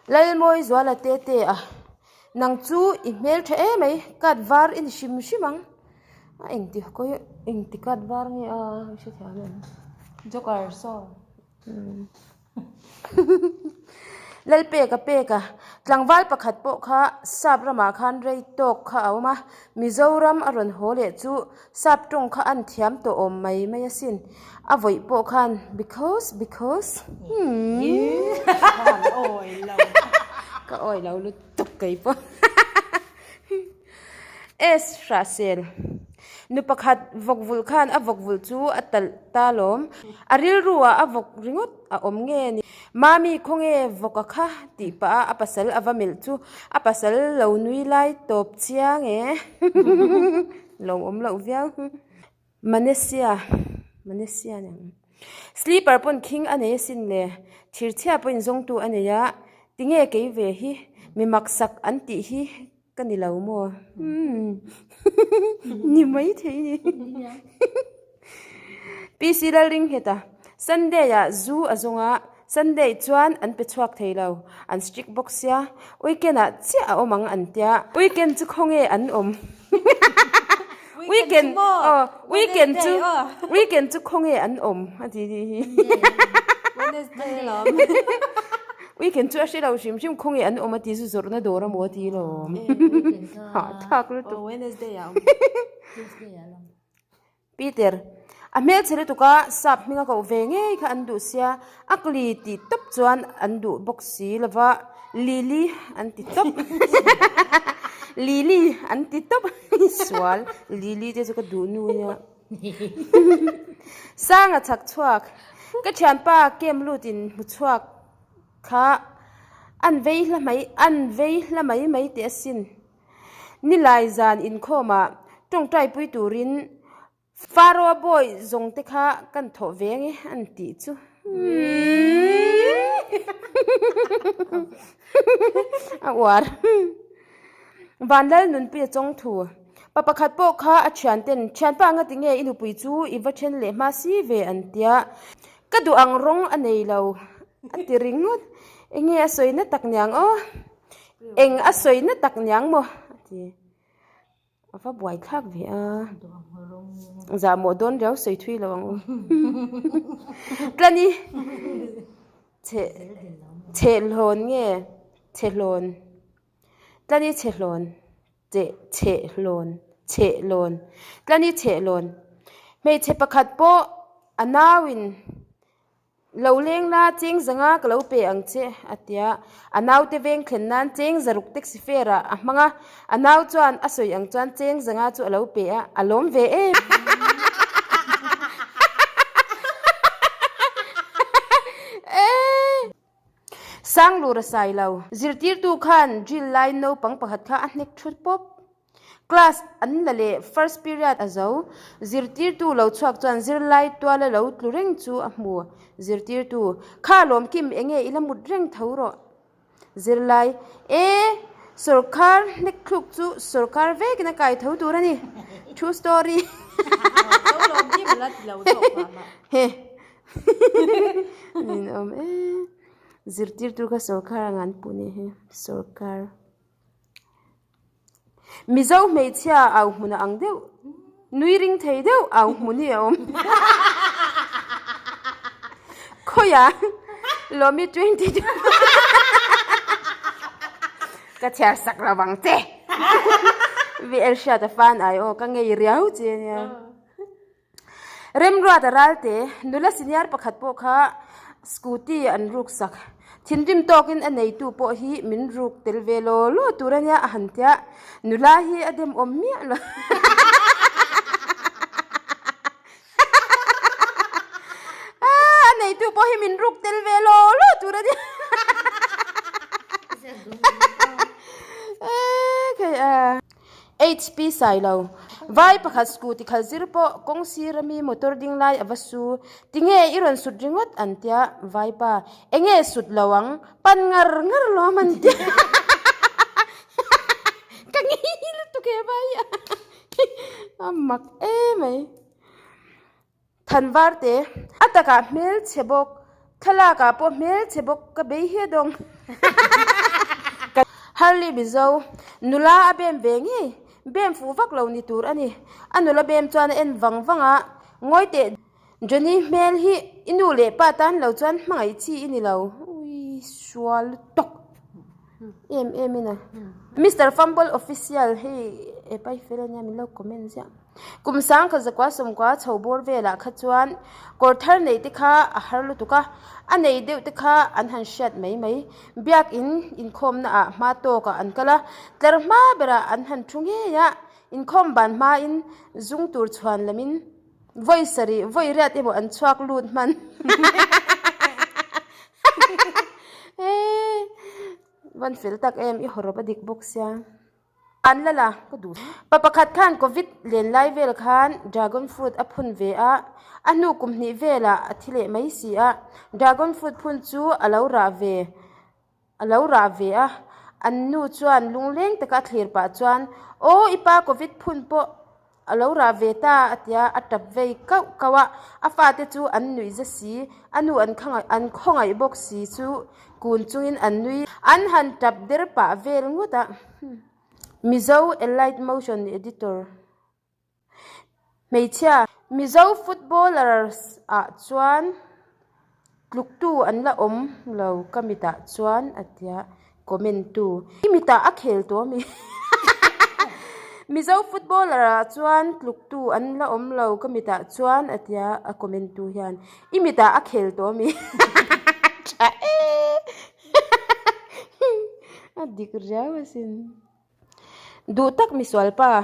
Lalmawizuala tete a, Nang chu i hmeltha emai, card var i ni hrim hrim ang. A engti kawi engti card var nge a hrethiam em? Joker saw. Lalpeka peka, tlangval pakhat pawh kha sap ramah khan rei tawk kha a awm a, Mizoram a rawn haw leh chu sap tawng kha an thiam tawh awm mai mai asin, a vawih pawh khan because because hmm ka awi lo lutuk kei pawh. S Hrahsel, Nu pakhat vawk vulh khan a vawk vulh chu a talh ta lawm. A rilru ah a vawk ringawt a awm nge ni? Mami khawnge vawk a kha tih pah a a pasal a va melh chu a pasal lo nui lai tawp chiang e. Lawmawm loh viau. Manesia, Manesia ni ang. Sleeper pawn khing a nei asin le. Thirchhia pawhin zawngtu a nei a, tinge kei ve hi mi maksak an tih hi Ka ni lo maw? Umm ni mai thei ni. PC Lalringheta, Sunday ah zu a zawng a, Sunday chuan an pe chhuak thei lo, an strict bawk sia, weekend ah chiah a awm ang an tia, weekend chu khawnge an awm? Weekend aw weekend chu weekend chu khawnge an awm a ti nih hi. Wednesday lawm. Weekend chu a hre lo hrim hrim khawnge an awm a ti zu zawrhna dawr a maw a ti lawm. Hahthlak lutuk. Wednesday a awm. Tuesday a lawm. Peter, A hmelchhe lutuk a, sap hming a koh ve ngei kha an duh sia, a kli tih tawp chuan an duh bawk si lova, Lily an ti tawp. Lily an ti tawp. Sual, Lily te chu ka duh nu nia. Sanga chhak chhuak, ka thianpa camp lut in hmu chhuak kha an vei hla mai an vei hla mai mai teh asin. Nilai zan inkhawmah tawngtai pui turin Faro bawi zawng te kha kan thawh ve ange an tih chu. A uar. Vanlal nunpuia chawng thu. Pa pakhat pawh kha a thian ten, Thianpa anga tinge i nupui chu i va then leh hma si ve an tia. Ka duh ang rawng a nei lo a ti ringawt. Enge a sawi na tak niang aw? Eng a sawi na tak niang maw? A ti. A va buai thlak ve a. Zahmawh dawn riau sawi thui lo ang u. Tlani chhe chhehlawn nge chhehlawn Tlani chhehlawn che chhehlawn chhehlawn Tlani chhehlawn Hmeichhe pakhat pawh a nauin Lo leng la, cheng zanga ka lo pe ang che, a ti a. A naute veng thlen nan cheng zaruk taxi fare ah a hmang a. A nau chuan a sawi ang chuan cheng zanga chu a lo pe a, a lawm ve em. Sanglur a sai lo. Zirtirtu khan drill lai naupang pakhat kha a hnek thut pawp. Class an la leh first period a zo. Zirtirtu lo chhuak chuan zirlai tuala lo tlu reng chu a hmu. Zirtirtu, Kha lawmkim enge i la mut reng tho rawh. Zirlai, E, sawrkar hnek thluk chu sawrkar vekin a kai tho tur a ni. True story. He Ninawm e. Zirtirtu kha sawrkar anga an puh nih hi. Sawrkar. Mizo hmeichhia au hmun a ang deuh, nui ring thei deuh au hmun hi a awm. Khawiah Lawmi 22 Ka chhiar sak lo vang che. VL hriat a fan ai aw ka ngei riau che ania. Remruata Ralte, nula senior pakhat pawh kha scooty an ruk sak. Thinrim tawkin a neitu pawh hi min ruk tel ve law law tur ania a han tia, nula hi a demawm miah lo. A neitu pawh hi min ruk tel ve law law tur ania. HP Sailo, Vai pakhat scooty khalh zir pawh kawng sir ami motor ding lai a va su, tinge i rawn sut ringawt an tia, Vaipa, enge sut lo ang, pan ngar ngar lawm an tia. Ka ngei lutuk he vai hi a mak emai. Thanvar te, a takah hmelchhe bawk, thlalakah pawh hmelchhe bawk ka bei hiat awng. Harley Mizo, Nula a bem ve ngei, bem fuh vak lo ni tur a ni. A nula bem chuan a en vang vang a, Ngawi teh, Johnny hmel hi i nu leh pa tan lo chuan hmangaih chi i ni lo. Ui, sual lutuk em em in a. Mister Fumble Official, hei e pai fel a nia min lo comment ziah. Kum sang kha zakua sawmkua chho bawr velah kha chuan kawr thar nei te kha a har lutuk a, a nei deuh te kha an han hriat mai mai. Biakin inkhawmna ah hma tawkah an kal a, tlar hma berah an han thu ngei a, inkhawm ban hmain zung tur chhuan lamin vawi sarih vawi riat emaw an chhuak lut hman. Van fel tak em i hawrawp a dik bawk sia. An la la, ka duh. Pa pakhat khan Covid len lai vel khan dragon fruit a phun ve a, a hnu kum hnih velah a thi leh mai si a. Dragon fruit phun chu a lo rah ve, a lo rah ve a. An nu chuan lungleng taka a thlir pah chuan, Aw i pa Covid phun pawh A lo rah ve ta a tia, a tap vei kauh kauh a, a fate chu an nuih za si, a nu an khangaih an khawngaih bawk si chu kun chungin an nui an han tap der pah vel ngawt a. Mizo Elite Motion Editor Hmeichhia Mizo footballers ah chuan tluktu an la awm lo ka mitah chuan a tia comment tu i mitah a khel tawh ami Mizo footballer ah chuan tluktu an la awm lo ka mitah chuan a tia a comment tu hian i mitah a khel tawh ami tha e a dik riau asin. Duh tak misual pa.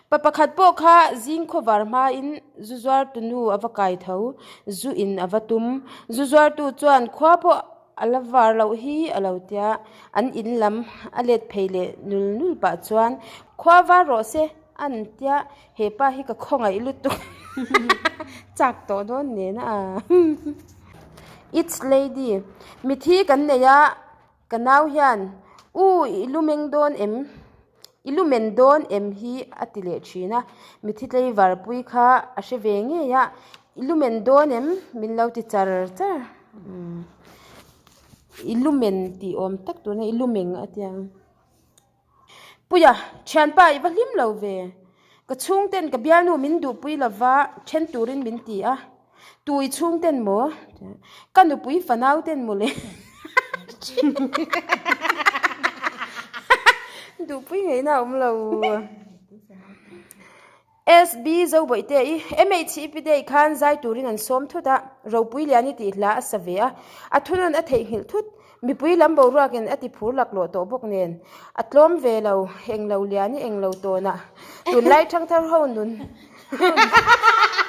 Pa pakhat pawh kha zing khawvar hmain zu zuartu nu a va kai tho, zu in a va tum. Zu zuartu chuan khua pawh a la var loh hi a lo tia, an in lam a let phei leh nul nul pah chuan khua var rawh se an tia, he pa hi ka khawngaih lutuk chak tawh dawn nen a. It's lady, mithi kan nei a. Ka nau hian, U, i lu meng dawn em? I lu men dawn em hi a ti leh thin a. Mithi tlei varpui kha a hre ve ngei a, I lu men dawn em? Min lo ti char char. I lu men tih awm tak tuna i lu meng a tia. Puia, thianpa i va hlim lo ve. Ka chhungten ka bialnu min duhpui lova then turin min ti a. Tu i chhungten maw? Ka nupui fanau ten maw le? Duhpui ngaihna a awm lo. SB Zobawihte i MHEP Day khan zai turin an sawm thut a, Ropui Liani tih hla a sa ve a, a thunawn a theihnghilh thut. Mipui lam boruakin a ti phur laklawh tawh bawk nen, a tlawm ve lo, englo Liani englo tawnah tunlai thangthar ho nun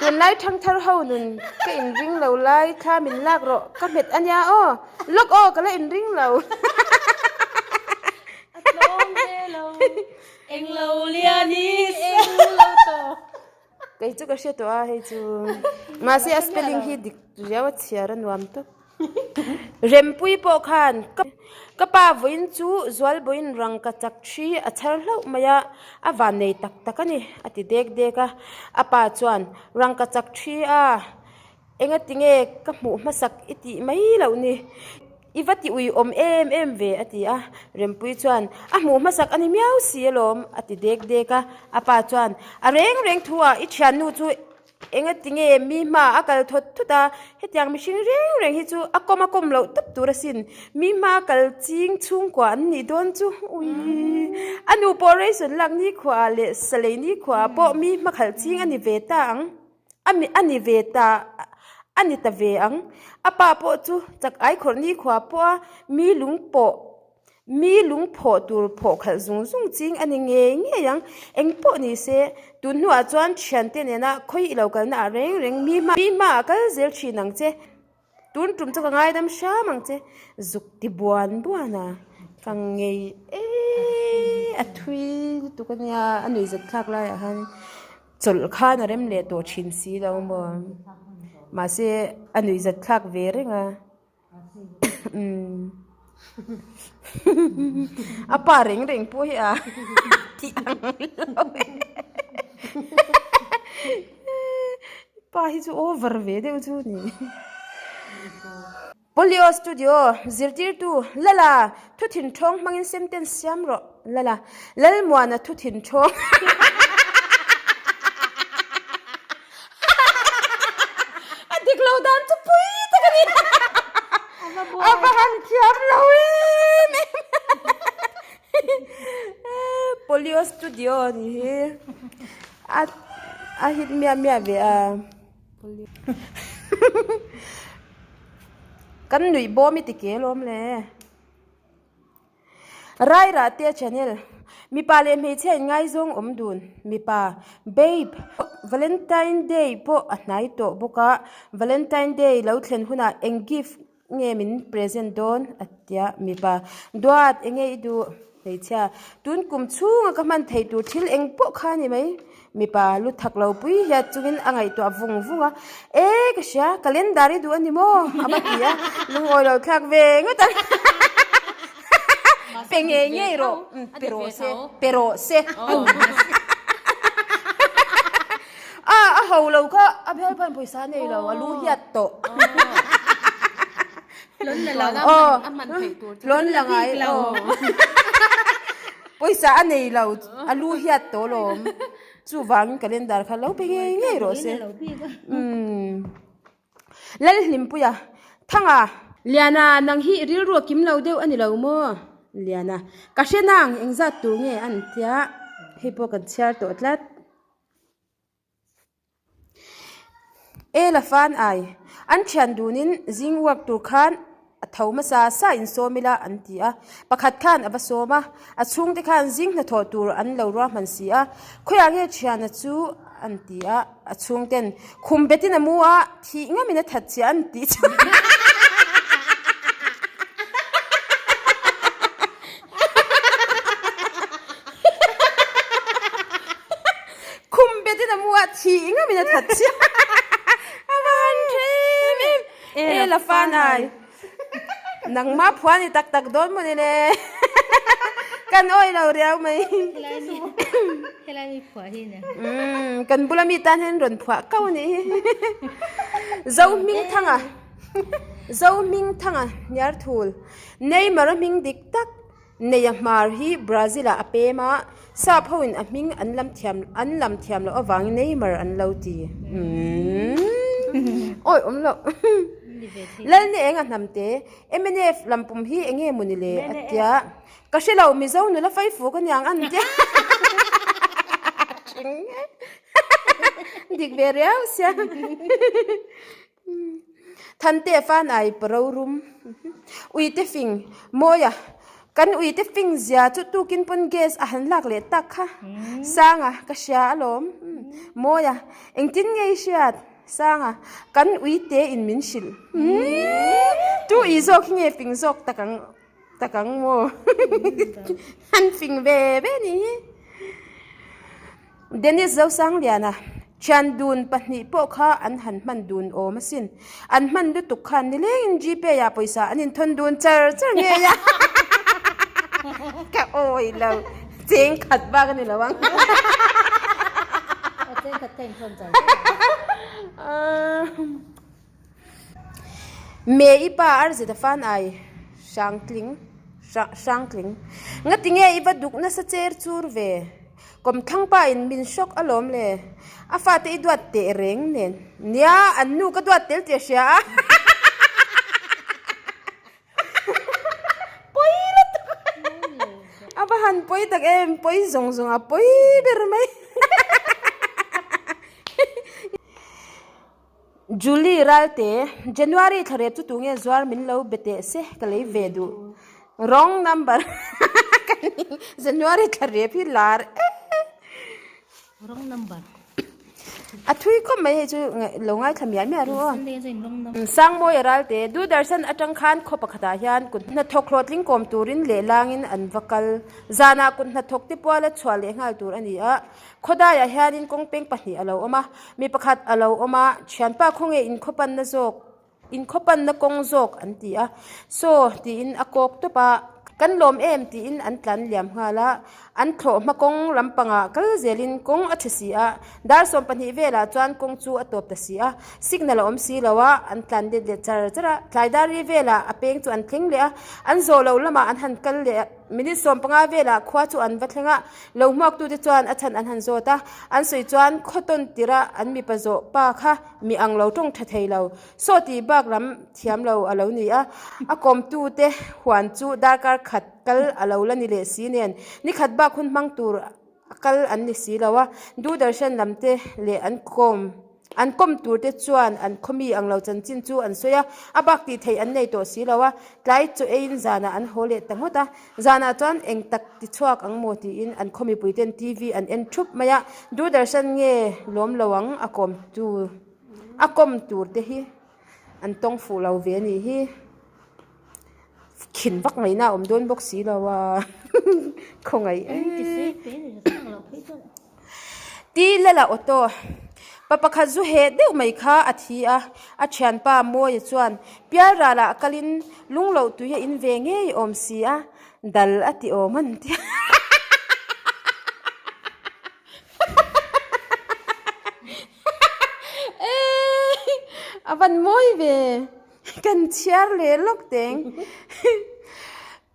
tunlai thangthar ho nun ka inring lo lai thla min lak rawh ka hmet a nia aw, lawk aw ka la inring lo. A tlawm ve lo. Englo lian i englo tawh. Kei chu ka hre tawh a hei chu. Mahse a spelling hi dik riau a chhiar a nuam tawp. Rempui pawh khan ka ka pa vawiin chu Zualbawiin rangka chak thi a chhar hlauh mai a, a van nei tak tak a ni a ti dek dek a. A pa chuan rangka chak thi a Enga tinge ka hmuh hmasak i tih mai loh ni? I va ti ui awm em em ve a ti a. Rempui chuan, A hmuh hmasak a ni miau si alawm a ti dek dek a. A pa chuan, A reng reng thu ah i thiannu chu enga tinge mi hma a kal thawt thut a, hetiang mihring reng reng hi chu a kawm a kawm loh tawp tur asin. Mi hma a kal ching chhungkua an nih dawn chu ui. A nu pawh ration lak nikhua ah leh salei nikhua ah pawh mi hma khalh ching a ni ve ta ang. A mi a ni ve ta a ni ta ve ang. A pa pawh chu chak ai khawrh ni khua pawh a mi lung pawh mi lung phawh tur phawh khalh zung zung ching a ni ngei ngei ang. Eng pawh ni se tun hnuah chuan thiante nena khawi i lo kalna ah reng reng mi hma mi hmaah kal zel thin ang che. Tun tum chu ka ngaidam hram ang che. Zuk ti buan buan a ka ngei e a thui lutuk a nia a nuihzat thlak laiah khan. Chawlh khan a rem leh tawh thin si lo maw? Mahse a nuihzat thlak ve reng a. A pa reng reng pawh hi a tih ang lo e. Pa hi chu over ve deuh chu a ni. Polio Studio, Zirtirtu, Lala, thu thin thawng hmangin sentence siam rawh, Lala, Lalmuana thu thin thawng. A dik lo dan chu pui tak a ni. A va han thiam lo em em. Polio Studio ni hi a a hit miah miah ve a. Kan nuih bawm i ti ke lawm le. Rairah te channel mipa leh hmeichhia in ngaizawng awm dun mipa babe Valentine day pawh a hnai tawh bawk a Valentine day lo thlen hunah eng gift nge min present dawn a tia mipa duat enge i duh hmeichhia tun kum chhunga ka hman theih tur thil eng pawh kha a ni mai mipa lu thak lo pui hiat chungin a ngaihtuah vung vung a e ka hria calendar i duh a ni maw a va ti a lungawi lo thlak ve ngawt ang pe ngei ngei rawh pe rawh se pe rawh se A a ho lo kha a hmel pawn pawisa a nei lo a lu hiat tawh. Lawn la lo. Aw A hman theih tur chu. Lawn la ngai aw. Pawisa a nei lo a lu hiat tawh lawm. Chuvangin calendar kha lo pe ngei ngei rawh se. Umm. Lalhlimpuia, Thanga! Liana, nang hi i rilru a kim lo deuh a ni lo maw? Liana, Ka hre nang, engzat tur nge an tia? Hei pawh kan chhiar tawh tlat. E la fan ai, an thian dunin zing uak tur khan a tho hmasa sa in sawm ila an ti a, pakhat khan a va sawm a, a chhungte khan zing hnathawh tur an lo ruahman si a, khawiah nge thiana chu an ti a, a chhungten khum betin a mu a, thih ngamin a that chiah an tih chu. Khum betin a mu a, thih ngamin a that chiah. A va han hrem em. E la fanai. Nangmah phuan i tak tak dawn maw ni le. Kan awih lo riau mai. Helai mi phuah hi nia. Umm kan bula mi tan hian rawn phuah kau a nih hi. Zohmingthanga Zohmingthanga Hniarthul Neymar a hming dik tak Neia hmar hi Brazil ah a pem a, sap ho in a hming an lam thiam an lam thiam loh avangin Neymar an lo ti. Umm awi awm loh. Lalni eng a hnam te mnf lampum hi enge maw ni le a tia. Ka hre lo Mizo nula faifuk aniang an tia. Dik ve riau sia. Thante fan ai paro rum uite fing mawia kan uite fing zia chu tukin pawn gas a han lak leh tak kha sanga ka hria alawm mawia engtin nge i hriat sanga kan uite in min hrilh tu i zawk hi nge fing zawk tak ang tak ang maw han fing ve ve ni hi. Dennis Zosangliana, Thian dun pahnih pawh kha an han hman dun awm asin. An hman lutuk khan nilengin Gpay ah pawisa an inthawn dun char char ngei a. Ka awi lo, cheng khat bak a ni lo ang. Cheng khat ka inthawn char char ang. Me i pa Arzeta fan ai Hrangtling Hrangtling Ngati nge i va duk nasa cher chur ve Kawmthlang pa in min hrawk alawm le A fate i duat teh reng nen Nia an nu ka duat tel tih a hria a Pawi lutuk A va han pawi tak em pawi zawng zawng a pawi ber mai Julie Ralte, January thla rep chu tunge zuar min lo be teh se ka lei ve duh. Wrong number ka ni January thla rep hi lar e. Wrong number. A thui khawp mai hei chu lo ngaithla miah miah ru aw. Sangmawia Ralte, Doordarshan atang khan khaw pakhatah hian kut hnathawk hlawhtling kawm turin lehlangin an va kal. Zanah kut hnathawk te puala chhuah leh nghal tur a ni a. Khawdaiah hianin kawng peng pahnih a lo awm a, mi pakhat a lo awm a, thianpa khawnge inkhawpanna zawk, inkhawpanna kawng zawk an ti a, saw tiin a kawk tawp a. Kan lawm em tiin an tlan liam nghal a. An thlawh hma kawng lampangah kal zelin kawng a tha si a. Dar 12 velah chuan kawng chu a tawp ta si a. Signal a awm si lo a, an tlan let leh char char a. Tlai dar ri velah a peng chu an thleng leh a. An zawh loh lamah an han kal leh a. Minute 15 velah khua chu an va thleng a. Lo hmuaktute chuan a chhan an han zawt a. An sawi chuan khaw tawn tirh a an mipa zawh pa kha mi ang lo tawng tha thei lo. Saw tih bak lam thiam lo a lo ni a, a kawmtute huan chu darkar khat kal a lo la ni leh si nen, ni khat bak hun hmang tur a kal an ni si lo a, Doordarshan lam te leh an kawm an kawm tur te chuan an khawmi ang lo chanchin chu an sawi a, a bak tih theih an nei tawh si lo a, tlai chaw eiin zanah an haw leh ta ngawt a, zanah chuan eng tak ti chhuak ang maw tiin an khaw mipui ten TV an en thup mai a, Doordarshan nge lawm lo ang a kawmtu. A kawm tur te hi an tawng fuh lo ve a nih hi khin vak mai na a awm dawn bawk si lo a khawngaih em ti lala auto pa pakhat zu heh deuh mai kha a thi a a thianpa Mawia chuan pial ralah kalin lung loh tui a in ve ngei awm si a dal a ti awm a ni tia. A van mawi ve kan chhiar leh lawk teng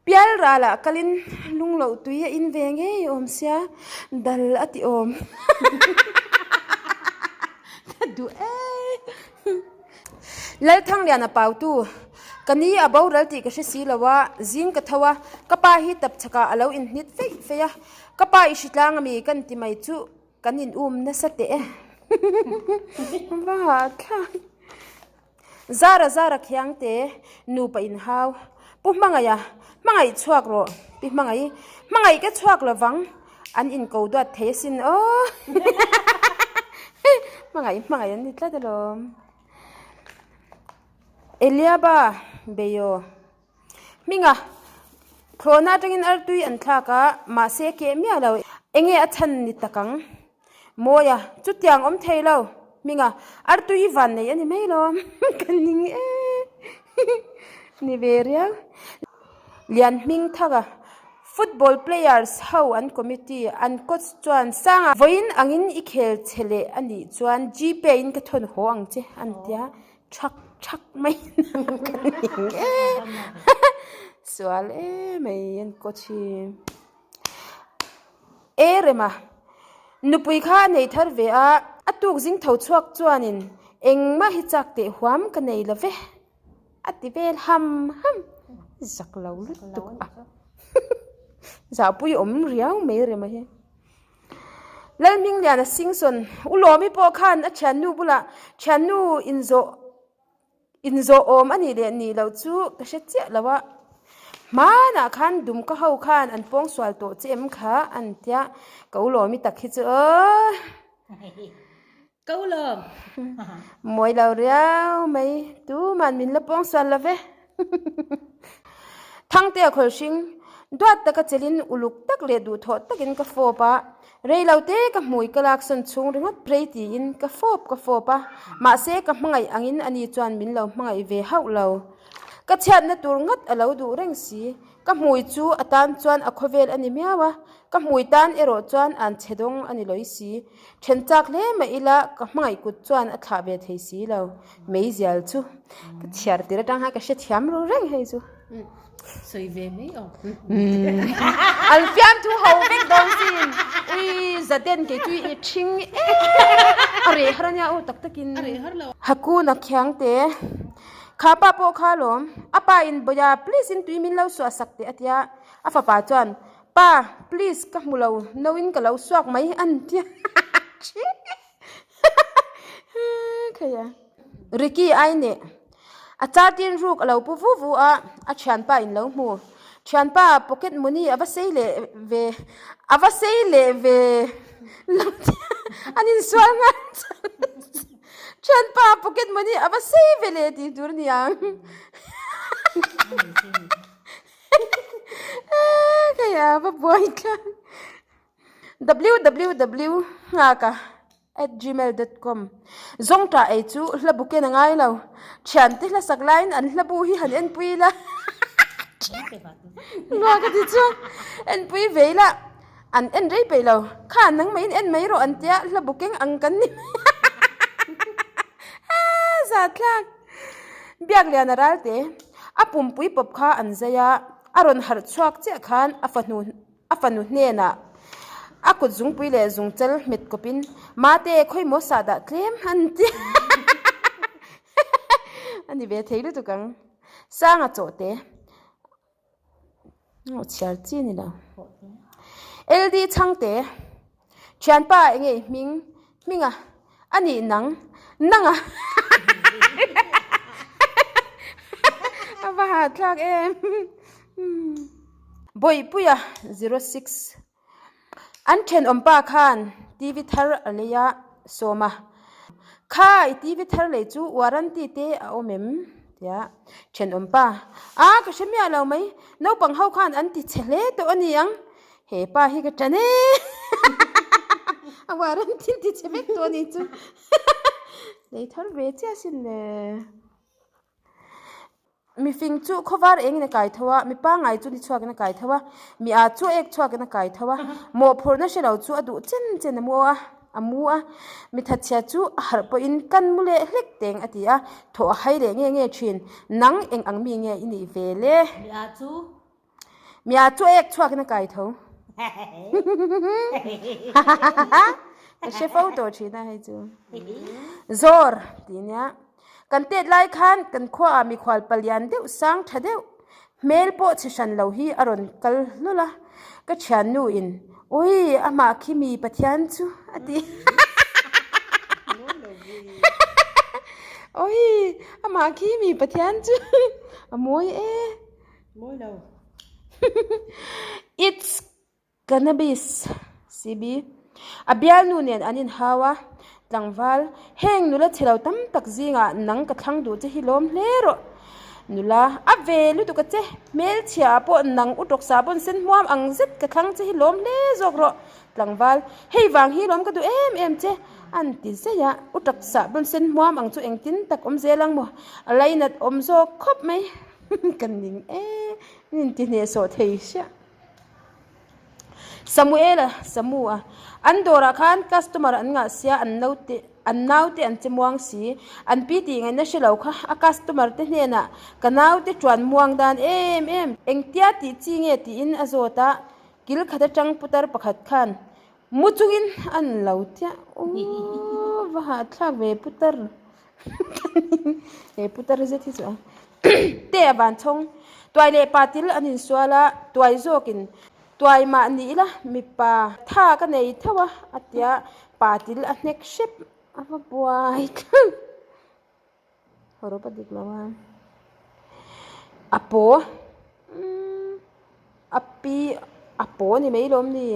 pial ralah kalin lung loh tui a in ve ngei awm sia dal a ti awm ka duh e Lalthangliana pautu ka ni a boral tih ka hre si lo a zing ka tho a ka pa hi tapchhakah a lo inhnit feih feih a ka pa i hritlang ami kan ti mai chu. Kan in um nasa teh e. Va hahthlak. Zara zara khiang te nupa in hau. Pu Hmangaih a, Hmangaih chhuak rawh. Pi Hmangaih, Hmangaih ka chhuak lovang. An in ko duat thei asin aw. Hmangaih hmangaih an ni tlat alawm. Eliaba Beio. Hminga, thlawhna atangin artui an thlak a, mahse keh miah lo. Enge a chhan ni tak ang? Mawia, chutiang awm thei lo. Hminga, artui i van nei a ni mai lo. Ka ning e. Ni ve riau. Lian hming thak a, football players ho an committee, an coach chuan Sanga vawiin angin i khel che leh a nih chuan Gpay in ka thawn haw ang che an tia. Thak thak mai ka ning e sual em mai an coach hi e rema nupui kha a nei thar ve a a tuk zing tho chhuak chuanin engmah hi chak teh huam ka nei lo ve a ti vel ham ham zak lo lutuk a zahpui awm riau mai rema hi. Lalhmingliana Singson, U Lawmi pawh khan a thiannu bulah thiannu inzawh inzawh awm a nih leh nih loh chu ka hre chiah lo a, hmanah khan Dumka ho khan an pawngsual tawh che em kha an tia, ka U Lawmi tak hi chu aw. Ka U Lawm. Mawi lo riau mai, tuman min la pawngsual lo ve. Thangtea khawlhring, duat taka chelin uluk tak leh duhthawh takin ka fawp a, rei lo te ka hmui ka laksawn chhung ringawt rei tiin ka fawp ka fawp a, mahse ka hmangaih angin ani chuan min lo hmangaih ve hauh lo. Ka chhiatna tur ngat a lo duh reng si, ka hmui chu a tan chuan a khawvel a ni miau a, ka hmui tan erawh chuan an chhe dawng a ni lawi si. Then chak hle mah ila ka hmangaih kut chuan a thlah ve thei si lo. Meizial chu ka chhiar tir atang khan ka hrethiam ru reng hei chu. Sawi ve mai awm. An fiam thu ho vek dawn sin. Ui Zaden kei chu i thing em a reh har ania aw tak takin. A reh har lo. Hakuna khiang te kha pa pawh kha alawm. A pa in bawia please in tui min lo suah sak teh a tia. A fapa chuan pa please ka hmu lo no in ka lo suak mai an tia. Khaia. Ricky ai neh. A car tin ruk a lo pu vu vu a, a thianpa in lo hmu. Thianpa pocket money a va sei leh ve, a va sei leh ve lo an insual nghal Thianpa pocket money a va sei ve leh tih tur a ni ang. Khaia va buai tlang. Www nghaka at gmail dot com Zawngṭah ei chu hla buken a ngai lo. Thiante hlasak laiin an hlabu hi han enpui ila. Lua ka ti chuan enpui ve ila an en rei peih lo. Kha nangmah in en mai rawh an tia hla bu keng ang kan ni mai a zathlak. Biakliana ralte a pumpui pawp kha an zai a, a rawn harh chhuak chiah khan a fahnu A fanu hnenah a kut zungpui leh zungchal hmet kawpin, Mate, khawimaw sah dah tlem an ti a ni ve thei lutuk ang. Sanga chawhte chhiar chi a ni lo. LD Chhangte, Thianpa enge i hming? Hminga, A nih nang, nanga a va hahthlak em. Bawihpuia 06 An thenawmpa khan TV thar a lei a, sawm a, Kha i TV thar lei chu warranty te a awm em? tia thenawmpa, A ka hre miah lo mai, naupang ho khan an ti chhe hle tawh a ni ang, he pa hi ka tan e a warranty an ti chhe vek tawh a ni chu lei thar ve chiah sin le. Mifing chu khawvar engin a kai tho a, mi pangngai chu ni chhuakin a kai tho a, mi â chu ek chhuakin a kai tho a, mawhphurhna hre lo chu a duh chen chen a mu a, a mu a, mi thatchhia chu a harh pawhin kan mu leh hlek teng a ti a, thawh a hai leh nge nge thin, nang eng ang mi nge i nih ve le? Mi â chu. Mi â chu ek chhuakin a kai tho. Ka hre fo tawh thin a hei chu. Zawr tih nia. Kan tet lai khan kan khuaah mikhual palian deuh sang tha deuh hmel pawh chhe hran lo hi a rawn kal hlul a, ka thiannu in Ui amah khi mi Pathian chu a ti. Ui amah khi mi Pathian chu a mawi e. Mawi lo. It's Cannabis, CB, a bialnu nen an inhau a, tlangval, heng nula chhe lo tam tak zingah nang ka thlang duh che hi lawm hle rawh. Nula, a ve lutuk a che, hmelchhia ah pawh nang u tawksa pawn sen hmuam ang zet ka thlang che hi lawm hle zawk rawh. Tlangval, hei vang hi lawm ka duh em em che, an ti zaih a, u tawksa pawn sen hmuam ang chu engtin tak awm zel ang maw, a lainat awm zawk khawp mai, ka ning e, min ti hnehsawh thei hriah. Samuela, Samu a, an dawrah khan customer an ngah sia, an naute, an naute an che muang si, an pi tih ngaihna hre lo kha a customer te hnenah ka naute tuan muang dan em em, engtia tih chi nge tiin a zawt a, kil khat atang putar pakhat khan mu chungin an lo chiah, aww va hahthlak ve putar he putar zet hi chu a te a van chhawng tuai leh pa til an insual a tuai zawkin tuai mah ni ila mipa tha ka nei tho a a tia pa til a hnek hrep a va buai thleng hawrawp a dik lo a a paw a pi a paw ni mai lawm ni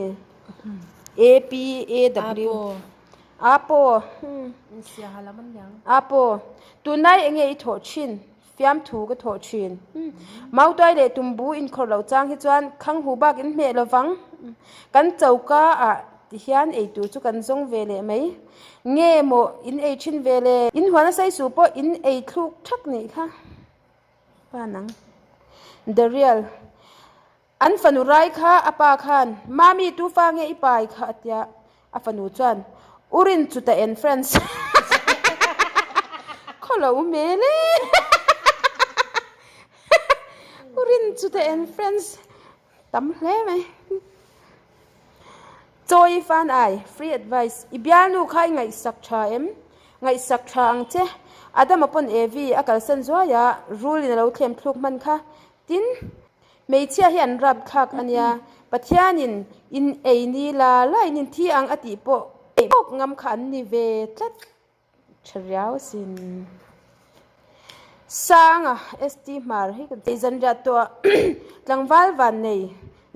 a p a w a paw a paw tunlai eng nge i thawh thin fiamthu ka thawh thin mautuai leh tumbu inkhawrh loh chang hi chuan khanghu bak in hmeh lovang kan choka ah ti hian eitur chu kan zawng ve leh mai nge maw in ei thin ve le in huan a saisu pawh in ei thluk thak nih kha. Pa nang. The real. An fanu rai kha a pa khan, Mami tu fa nge i pai kha a tia. A fanu chuan, U rin chu ta en friends. Khaw lo hmel e. U rin chu ta en friends. Tam hle mai. Chawi fan ai, free advice, i bialnu kha i ngaihsak tha em? Ngaihsak tha ang che. Adama pawn Evi a kalsan zuai a, rul in a lo thlem thluk hman kha. Tin, hmeichhia hi an rap thlak a nia, Pathianin in ei ni la la in inthi ang a tih pawh ei bawk ngam kha an ni ve tlat. Tha riau sin. Sanga ST Hmar hi kan chei zan riah tawh tlangval van nei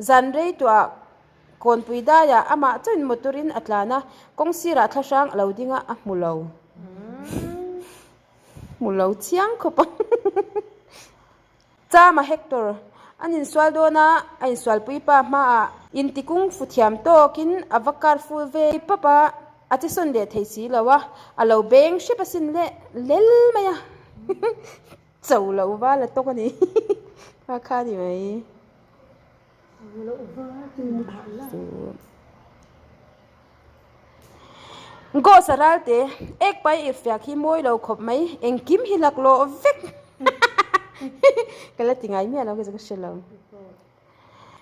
zan rei tawh ah kawnpui daiah amah chuan motor in a tlan a kawng sirah thla hrang a lo ding a a hmu lo hmu lo chiang khawp a. Chama Hector an insual dawn a, a insualpui pa hmaah intikung fu thiam tawkin a va kar ful ve pap a, a che sawn leh thei si lo a, a lo beng hrep asin leh lel mai a, cho lo va la tawk a ni. Kha kha ni mai. Ghost a ral te, ek pai i fiak hi mawi lo khawp mai, engkim hi laklawh vek. Ka la ti ngai miah lo ka chu ka hre lo.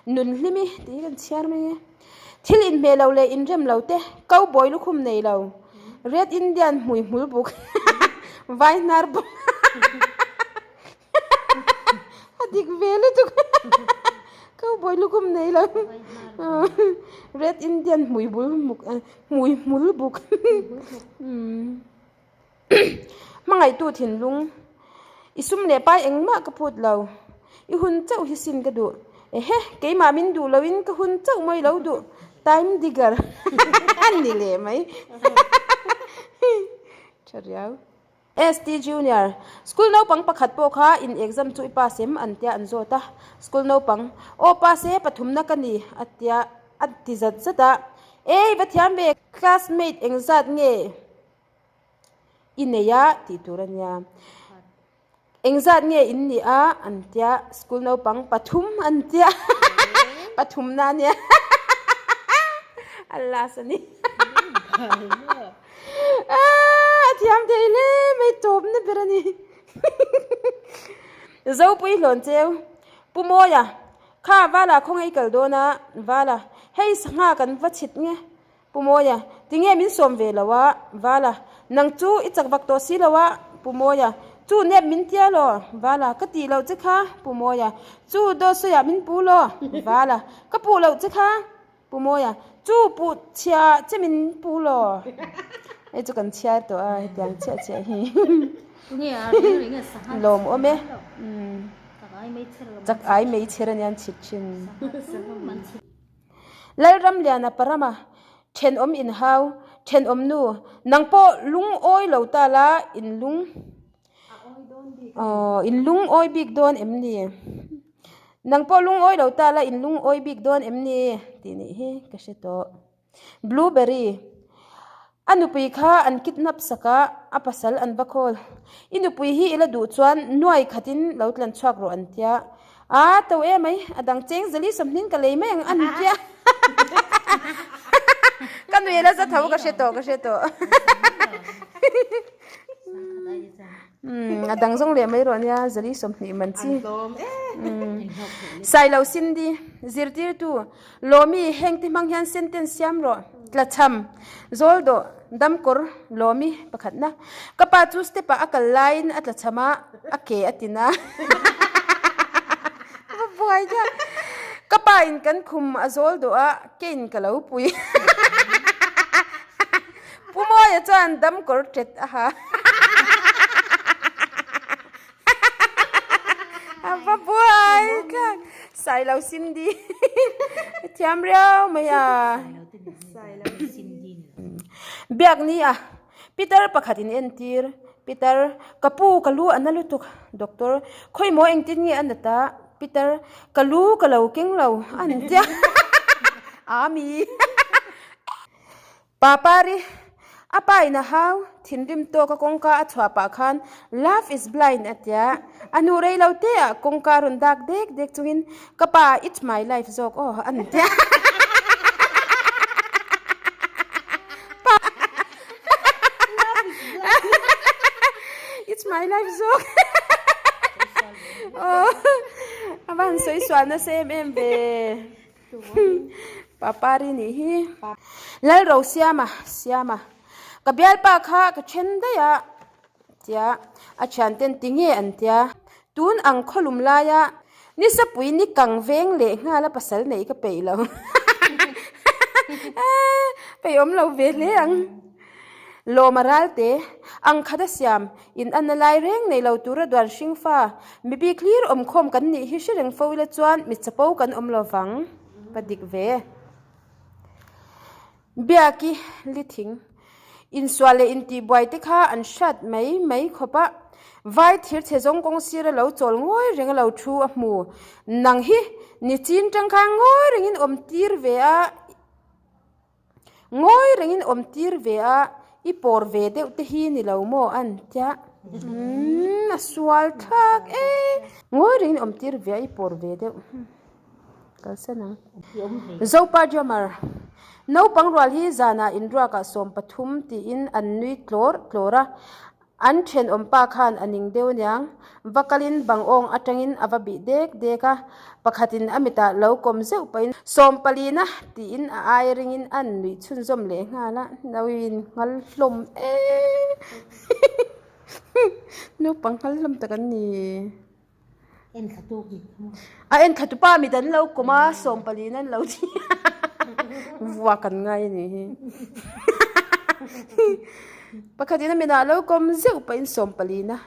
Nun hlimi tih hi kan chhiar mai e. Thil inhmeh lo leh inrem lo te, cowboy lukhum nei lo, Red Indian hmui hmul buk, vai hnar bawk a dik ve lutuk cowboy lukhum nei lo, Red Indian hmui bul muk hmui hmul buk Hmangaihtu thinlung, I sum leh pai engmah ka phut lo, i hun chauh hi sin ka duh. Ehe, keimah min duh loin ka hun chauh mai lo duh, time digger a ni leh mai. Tha riau. ST Junior, School naupang pakhat pawh kha in exam chu i pass em an tia an zawt a. School naupang, Aw pass e, pathumna ka ni a tia a ti zat zat a. Ei, va thiam ve, classmate engzat nge? I nei a tih tur a nia. Engzat nge in nih a an tia school naupang pathum an tia pathum na ania a last a ni a thiam thei hle mai tawp na ber a ni Zopui hlawn cheu Pu Mawia kha Vala khawngaih kal dawn a Vala hei sangha kan va chhit nge Pu Mawia, tinge min sawm ve lo a? Vala, nang chu i chak vak tawh si lo a? Pu Mawia, chu nep min tia law? Vala, ka tih loh che kha? Pu Mawia, chu dawt sawiah min pu law? Vala, ka puh loh che kha? Pu Mawia, chu puh chhia che min pu law? Hei chu kan chhiar tawh a, hetiang chiah chiah hi. Lawm awm e. Chak ai mai chher ania an chhit thin. Lalramliana Parama, thenawm inhau, thenawm nu, nang pawh lungawi lo ta la, in lung aw in lungawi bik dawn em ni? Nang pawh lungawi lo ta la, in lungawi bik dawn em ni? tih nih hi ka hre tawh. Blueberry, A nupui kha an kidnap sak a, a pasal an va call. I nupui hi i la duh chuan nuai khatin lo tlan chhuak rawh an tia. A to e mai, a dang cheng zali sawmhnin ka lei mai ang an tia. Ka nui la za tho ka hre tawh ka hre tawh. A dang zawng leh mai rawh nia zali 20 man chi. Sailo Cindy, zirtirtu. Lawmi, heng ti hmang hian sentence siam rawh. Tlachham, zawl dawh, dam kawr, Lawmi, pakhatna. Ka pa chu step ah a kal laiin a tlachham a, a ke a tin a. Va buai deuh. Ka pa in kan khum a zawl dawh a, ke in ka lo pui. Pu Mawia chuan dam kawr tet a ha. A va buai thlak Sailo Cindy thiam riau mai a Biak ni a Peter pakhat in entir Peter ka pu ka lu a na lutuk Doctor khawi maw engtin nge a nat a Peter ka lu ka lo keng lo a ni tia Ami Papari, a pa in a hau, thinrim tawk a kawngka a chhuah pah khan Love is blind a tia. A hnu rei lo te ah kawngka a rawn dak dek dek chungin Ka pa, it's my life zawk aw a ni tia. It's my life zawk aw a va han sawi sual nasa em em ve. Papari nih hi. Lalro Siama, Siama. Ka bialpa kha ka then daih a tia a thianten ti nge an tia. Tun ang khawlum laia nisapui ni kang veng leh nghal a pasal neih ka peih lo. Peih awm lo ve hle ang. Lawma ralte, ang khat a siam, in an a lai reng nei lo tura duan hring fa, mi bik hlir awmkhawm kan nih hi hre reng fo ila chuan mi chapo kan awm lo vang. Pa dik ve. Biaki li thing. Insual leh intihbuai te kha an hrat mai mai khawp a, vai thir chhe zawng kawng sira lo chawl ngawi reng a lo thu a hmu. Nang hi nichin tangkha ngawi rengin awm tir ve a. Ngawi rengin awm tir ve a, i pawr ve deuh te hi ni lo maw an tia. Umm. a sual thlak e. Ngawi rengin awm tir ve a i pawr ve deuh. Kalsan ang. Zopa Drummer, Naupang rual hi zanah inruakah 13 tiin an nui tlawr tlawr a, an thenawmpa khan a ning deuh aniang. Va kalin bang awng atangin a va bih dek dek a, pakhatin a mitah lo kawm zeuh pahin sawmpalina tiin a ai ringin an nuih chhunzawm leh nghal a, nauin nghal hlawm e. Naupang nghal hlawm tak an ni. A en thla tupa mit an lo kawm a, sawmpaliin an lo ti a, vua kan ngai a nih hi. Pakhatin a mitah a lo kawm zeuh pahin sawmpaliin a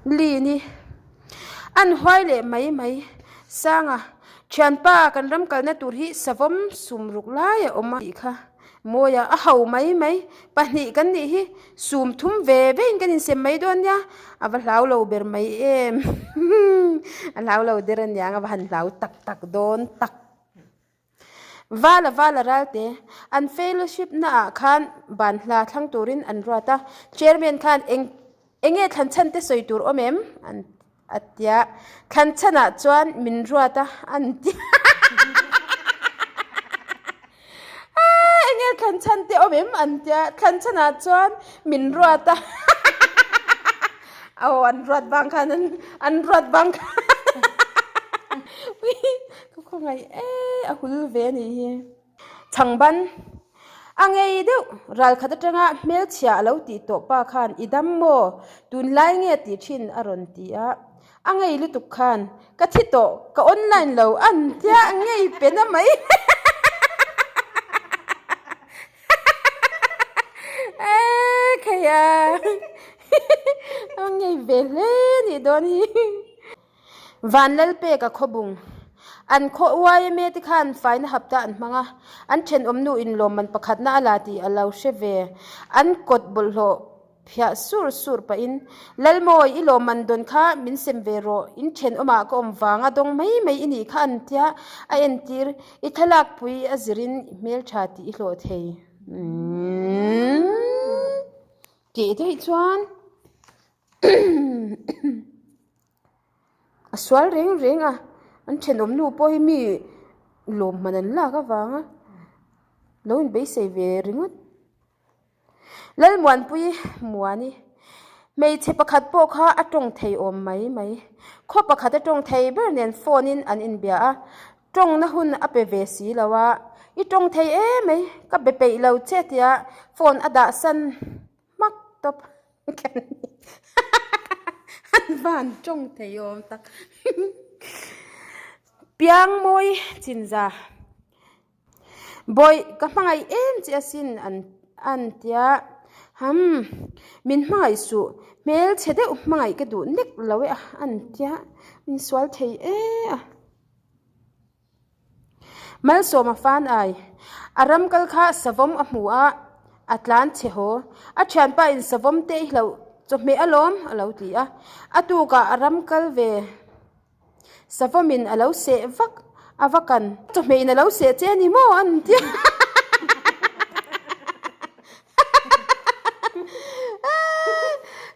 li ni. An huai leh mai mai. Sanga, Thianpa kan ram kalna tur hi savawm sum ruk lai a awm a tih kha. Mawi a, a ho mai mai. Pahnih kan nih hi sum thum ve vein kan insem mai dawn nia, a va hlau lo ber mai em. A hlau lo der aniang a va han hlau tak tak dawn tak. Vala vala ralte, an fellowship naah khan ban hla thlang turin an ruat a, chairman khan eng enge thlan chhan te sawi tur awm em? An A tia, thlan chhanah chuan min ruat a, an ti. Aa, enge thlan chhan te awm em? An tia, thlan chhanah chuan min ruat a. Aw, an ruat vang khan an, an ruat vang khan. Ui, ka khawngaih e, a hul ve a nih hi. Chhangban, A ngei deuh, ralkhat atanga hmelchhia a lo tih tawh pa khan i dam maw? Tunlai nge tih thin a rawn ti a. A ngei lutuk khan, Ka thi tawh, ka online lo an tia ngei pe na mai. Khaia, a ngei ve hle nih dawn hi. Vanlalpeka khawbung. An khaw YMA te khan faina hapta an hmang a, an thenawm nu in lawmman pakhatna a la tih a lo hre ve. An kawt bawlhhlawh phiah sur sur pahin, Lalmawi, i lawmman dawn kha min sem ve rawh, in thenawmah ka awm vanga dawng mai mai i nih kha an tia a entir, i thlalakpui a zirin i hmeltha tih i hlawh thei. Umm. Tih daih chuan. A sual reng reng a, an thenawm nu pawh hi mi lawm hman an lak avanga lo inbeisei ve ringawt. Lalmuanpui Muani, hmeichhe pakhat pawh kha a tawng thei awm mai mai. Khaw pakhat a tawng thei ber nen phone in an inbia a, tawngna hun a pe ve si lo a, i tawng thei em mai, ka be peih lo che tia phone a dah san hmak tawp. An van tawng thei awm tak. Piangmawi chinza. Bawi ka hmangaih em che asin an an tia. Ham min hmangaih suh hmelchhe deuh hmangaih ka duh nek lo e a an tia. Min sual thei e a. Malsawma fan ai. A ram kal kha savawm a hmu a, a tlan chhe haw. A thianpa in savawm te i hlauh chawhmeh alawm a lo ti a. A tukah a ram kal ve. Savawm in a lo seh vak a va kan. Chawhmeh in a lo seh che a ni maw an ti a.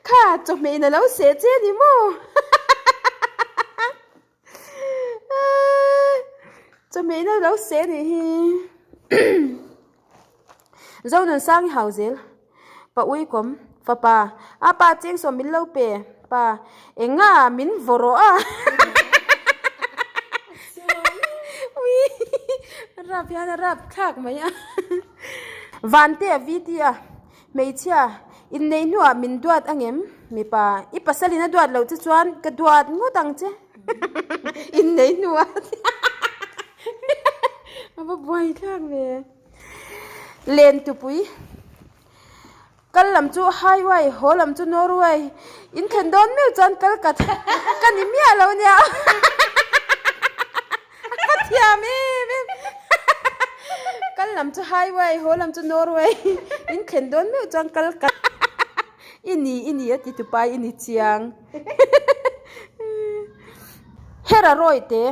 Kha chawhmeh in a lo seh che a ni maw. Chawhmeh in a lo seh anih hi Zonunsang i hau zel pa uikawm fapa a pa cheng sawm min lo pe pa enga min vaw rawh a ui a rap hian a rap thlak mai a vante a vt a. Hmeichhia, innei hnuah min duat angem? Mipa, i pasalin a duat loh che chuan ka duat ngawt ang che. Innei hnuah a va buai thlak ve. Len tupui, kal lam chu highway, haw lam chu Norway, in thlen dawn meuh chuan kal ka ka ni miah lo nia. A thiam em em. Kal lam chu highway, haw lam chu Norway. In thlen dawn meuh chuan kal ka i ni i ni a ti tupa i ni chiang. Hera rawi te.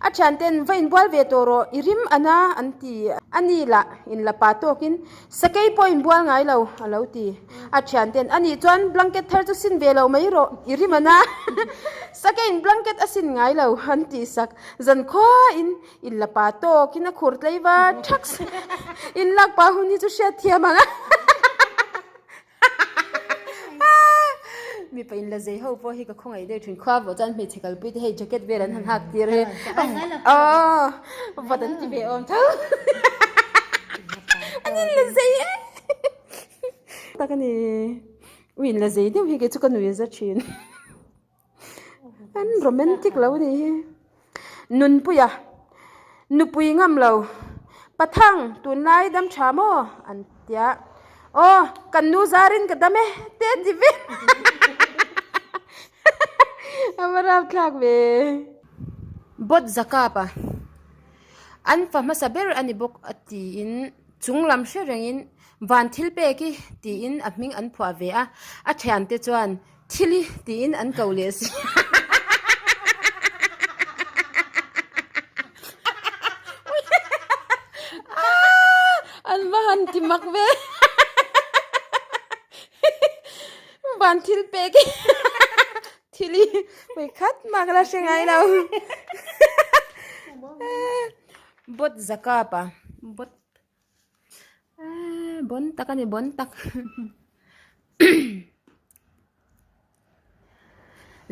A thianten va inbual ve tawh rawh, i rim a na an ti. A ni lah inla pa tawkin sakei pawh inbual ngai lo a lo ti. A thianten a nih chuan blanket thar chu sin ve lo mai rawh, i rim a na. Sakeiin blanket a sin ngai lo an tih sak. Zan khuain inla pa tawkin a khur tlei va thaks. Inlak pa hun hi chu hriat thiam ang a. Mipa in la zei ho pawh hi ka khawngaih deuh thin khua vawh chuan hmeichhe kalpui te hei jacket vel an han hak tir hi aww vat an ti ve awm tho an in la zei e tak a ni ui in la zei deuh hi kei chu ka nui za thin an romantic lo a nih hi Nunpuia nupui ngam lo Pathang tunlai dam tha maw an tia aw kan nu zarin ka dam e te a ti ve a va rapthlak ve. Bawt zakap a an fa hmasa ber a ni bawk a tiin chung lam hre rengin van thil pek i tiin a hming an phuah ve a a thiante chuan Thil i tiin an ko leh si. An va han ti mak ve. Van thil pek i thil i hmui khat mah ka la hre ngai lo. Bawt zakap a. Bawt Bon tak a ni bon tak.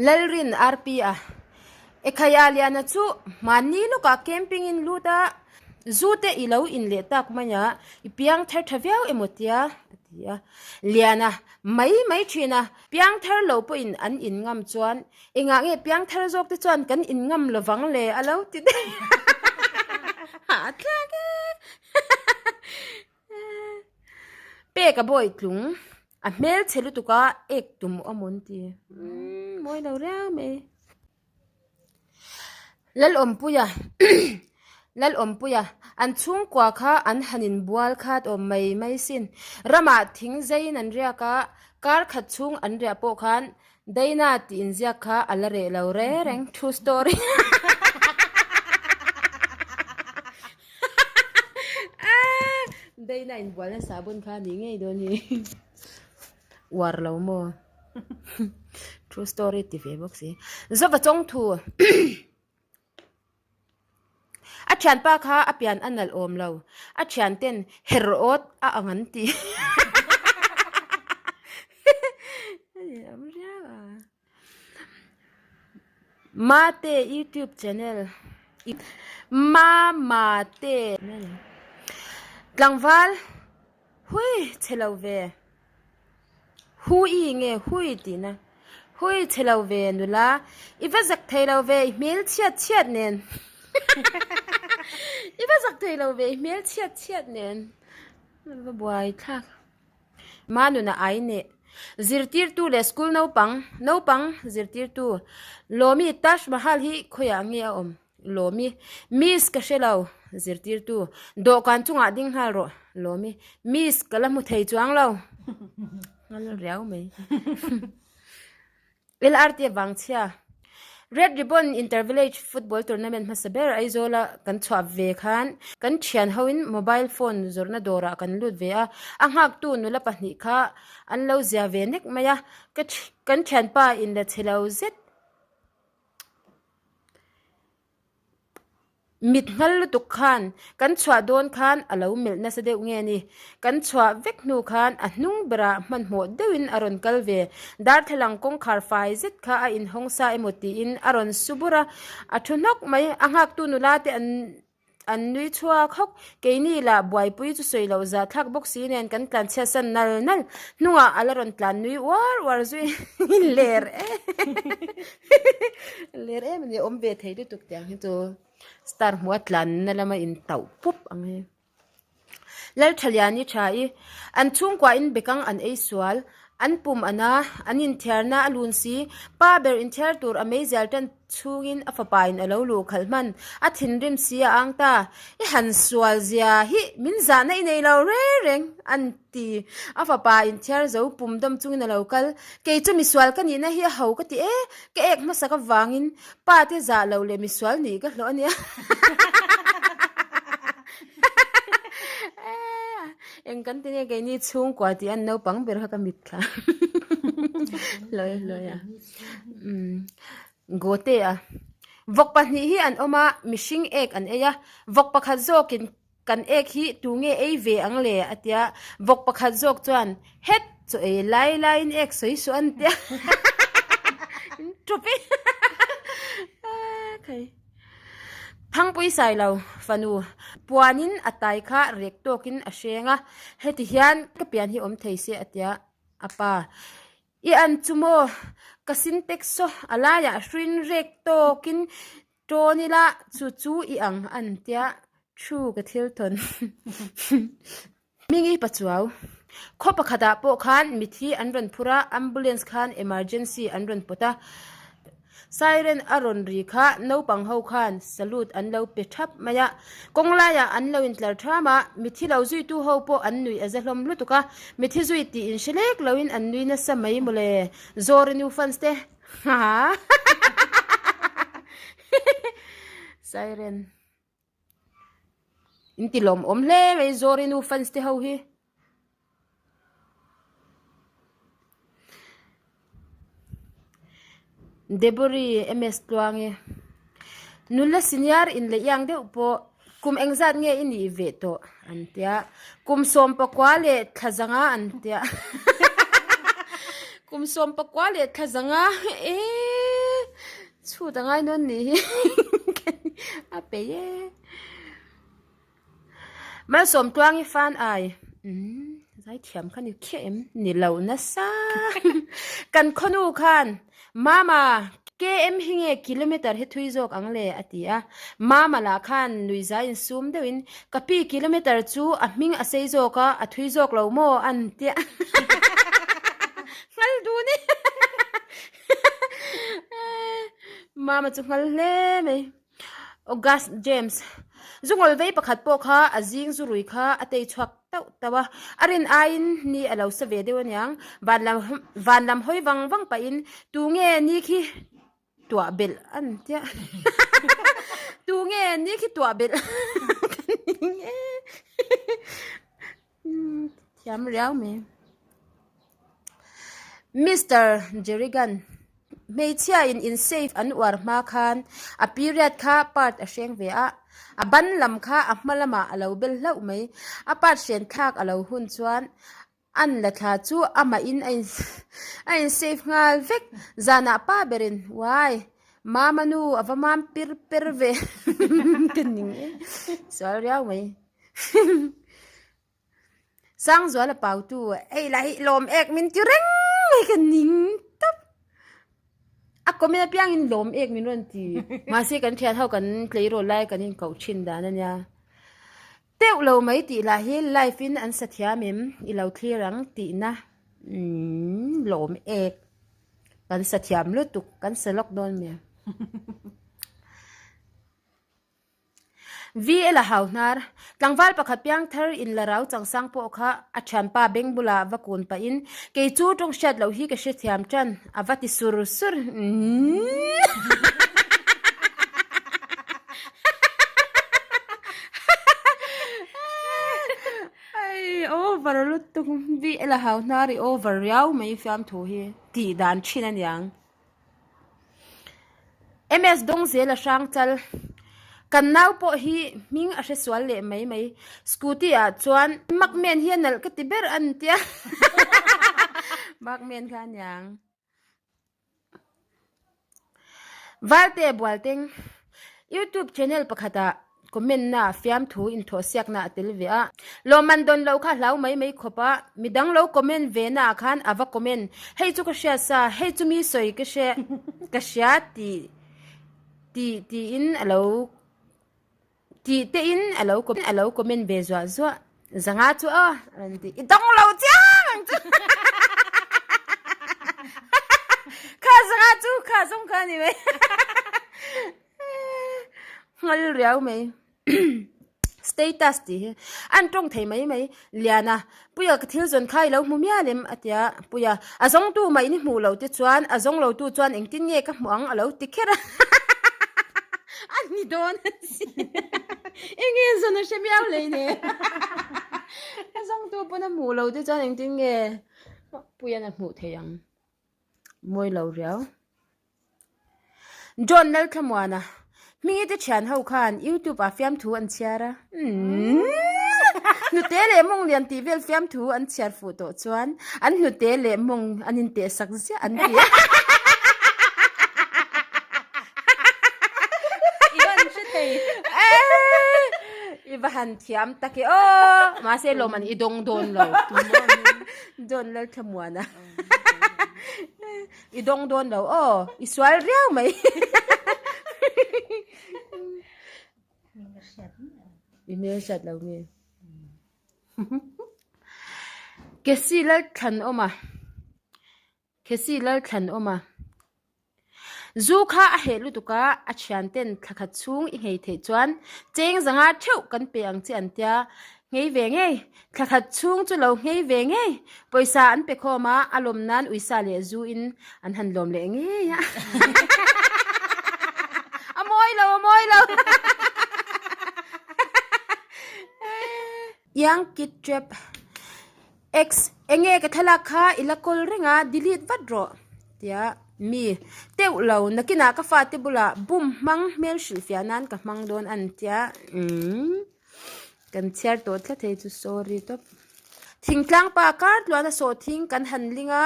Lalrin RP a Ekhaya Liana chu hmanni lawkah camping in lut a, zu te i lo in leh tak mai a, i piang thar tha viau emaw tia a ti a. Liana mai mai thin a, piang thar lo pawhin an in ngam chuan engah nge piang thar zawk te chuan kan in ngam lovang le a lo ti daih a thlak e. Pek a bawi tlung a hmel chhe lutuk a ek tum awm an ti umm mawi lo riau mai Lalawmpuia Lalawmpuia an chhungkua kha an han inbual khat awm mai mai sin ramah thing zeiin an riak a kar khat chhung an riah pawh khan Daina tih inziak kha a la reh lo reng true story. Daina inbualna sabun kha a nih ngei dawn hi. Uar lo maw? True story ti ve bawk si. Zova chawngthu. A thianpa kha a pian a nalh awm lo. A thianten her awt a ang an ti. Mate youtube channel Mamate Tlangval hui chhe lo ve. Hui nge hui tihna. Hui chhe lo ve nula. I va zak thei lo ve i hmel chhiat chhiat nen. I va zak thei lo ve i hmel chhiat chhiat nen. Va buai thlak. Ma nuna ai neh. Zirtirtu leh school naupang naupang zirtirtu Lawmi Taj Mahal hi khawiah nge a awm? Lawmi, Miss ka hre lo, zirtirtu, dawhkan chungah ding nghal rawh. Lawmi, Miss ka la hmu thei chuang lo. Nghal riau mai. LRT Vangchhia, Red Ribbon Inter-Village Football Tournament hmasa ber Aizawla kan chhuah ve khan kan thian hoin mobile phone zawrhna dawrah kan lut ve a, a nghaktu nula pahnih kha an lo zia ve nek mai a, kan thianpa inla chhe lo zet. Mit nghal lutuk khan kan chhuah dawn khan a lo melh nasa deuh nge ni. Kan chhuah vek hnu khan a hnung berah hmanhmawh deuhin a rawn kal ve. Darthlalang kawngkhar fai zet kha a inhawng sa emaw tiin a rawn su bur a, a thu hnawk mai. A nghaktu nula te an An nui chhuak hawk. Keini lah buaipui chu sawi loh zah thlak bawk si nen kan tlan chhiat san nal nal. Hnungah a la rawn tlan nui uar uar zui ler em ler em a ni. Awm ve thei lutuk tiang hi chu star hmuh a tlanna lama in tauh pup ang hi. Lalthaliani tha i an chhungkua in bekang an ei sual. An pum a na, an inthiarna a lun si. Pa ber inthiar tur a meizial tan chhungin a fapa in a lo luh khalh hman. A thinrim si a ang ta. I han sual zia hi min zahna i nei lo reng reng an ti. A fapa inthiar zo pum dawm chungin a lo kal. Kei chu misual ka nihna hi a ho ka ti e, ka ek hmasak avangin pa te zah lo leh misual nih ka hlawh a nia. Eng kan ti nge keini chhungkua tih an naupang ber kha ka mit thla hlawi hlawi a umm gote a vawk pahnih hi an awm a mihring ek an ei a vawk pakhat zawkin kan ek hi tunge ei ve ang le a tia vawk pakhat zawk chuan het chaw ei lai laiin ek sawi suh an tia in tawp e khai. Thangpui Sailo fanu puanin a tai kha rek tawkin a hreng a, heti hian ka pian hi awm thei se a tia a pa. I an chu maw? Ka sintex saw a laiah hruin rek tawkin tawn ila chu chu i ang an tia thu ka thil thawn. Hmingi Pachuau, Khaw pakhatah pawh khan mithi an rawn phur a, ambulance khan emergency an rawn pawt a, siren a rawn ri kha naupang ho khan salute an lo pe thap mai a, kawng laiah an lo intlar tham a, mithi lo zuitu ho pawh an nui a za hlawm lutuk a, mithi zui tih inhre lek loin an nui nasa mai mawle, Zawri nu fans te, haha siren. In ti lawmawm hle mai Zawri nu fans te ho hi. Debori MS Tluangi Nula senior in leh iang deuh pawh kum engzat nge i nih ve tawh an tia kum sawmpakua leh thla zanga an tia kum sawmpakua leh thla zanga eee. Chhut a ngai nawn nih hi a peih e. Malsawm tluang i fan ai umm zaithiam kha ni khiah em ni lo nasa kan khawnu khan mama KM hi nge kilometer hi thui zawk ang le a ti a mama lah khan nuihzai insum deuhin ka pi kilometer chu a hming a sei zawk a a thui zawk lo maw an tia nghal dun e. Mama chu nghal hle mai. August James Zungawl vei pakhat pawh kha a zing zu rui kha a tei chhuak tauh tauh a. A rin aiin ni a lo sa ve deuh aniang. Van lam van lam hawi vang vang pahin tunge ni khi tuah belh an tia. Tunge ni khi tuah belh Thiam riau mai. Mister Jerrigan, Hmeichhia in in safe an uar hma khan a period kha part a hreng ve a, a ban lam kha a hma lamah a lo bel hlauh mai. A part hren thlak a lo hun chuan an la thla chu amah in a in a in safe nghal vek. Zanah pa berin, Wai, mama nu a va mam pir per ve ka ning e, sual riau mai. Sangzuala pautu ei lah hi lawm ek min ti reng mai ka ning tawp a comment apiangin lawm ek min rawn ti mahse kan thian ho kan tleirawl lai kan inkoh thin dan ania teuh lo mai tih lah hi live in an sa thiam em i lo thlir ang tihna umm lawm ek kan sa thiam lutuk kan sa lawk dawn mai. VL a hau hnar. Tlangval pakhat piang thar in la rau changsang pawh kha a thianpa beng bulah va kun pahin kei chu tawng hriat loh hi ka hrethiam tan a va ti sur sur. Hei over lutuk VL a hau hnar i over riau mai fiamthu hi tih dan thin aniang. MS dawng zel a hrang chal. Kan nau pawh hi hming a hre sual leh mai mai. Scooty ah chuan Markman hi a nalh ka ti ber a ni tia. Markman kha aniang. Valte Bualteng YouTube channel pakhatah Comment na fiamthu inthawhsiakna a tel ve a. Lawmman dawn loh kha hlau mai mai khawp a, midang lo comment ve na ah khan a va comment, hei chu ka hria sa, hei chu mi sawi ka hre ka hria tih tih tiin a lo tih te in a lo a lo comment ve zuah zuah, zanga chu aw a rawn ti, i dawng lo chiang ang chu. ni mai. Ngal riau mai. Status tih hi an tawng thei mai mai. Liana, Puia ka thil zawn kha i lo hmu mial em? a ti a. Puia, A zawngtu mah in i hmuh loh te chuan a zawng lotu chuan engtin nge ka hmuh ang a lo ti kher a. A ni dawn a si. Enge zawn a hre miau lei ne. A zawngtu pawn a hmuh loh te chuan engtin nge Puia'n a hmuh theih ang. Mawi lo riau. John Lalthlamuana, Hmingi te thian ho khan YouTube ah fiamthu an chhiar a. Umm. Hnute leh mawng lian tih vel fiamthu an chhiar fuh tawh chuan an hnute leh mawng an inteh sak ziah an ti a. I van hre thei. I va han thiam tak e aw. Mahse lawm an i dawng dawn lo. John Lalthlamuana. I dawng dawn lo aw, i sual riau mai. I hmel hriat lo nge. Kesi Lalthlan awm a, Kesi Lalthlan awm a. Zu kha a heh lutuk a, a thian ten thla khat chhung i nghei theih chuan cheng zanga theuh kan pe ang che an tia. Nghei ve ngei, thla khat chhung chu lo nghei ve ngei. Pawisa an pe khawm a, a lawm nan uisa leh zu in an han lawm leh ngei a. A mawi lo, a mawi lo. Young Kid Trap Ex, Enge ka thlalak kha i la kawl reng a, delete vat rawh tia mi teuh lo nakinah ka fate bulah bum hmang hmel hrilhfiah nan ka hmang dawn an tia umm kan chhiar tawh tlat hei chu sorry tawp. Thingtlang pa kar tluan a sawh thing kan han ling a,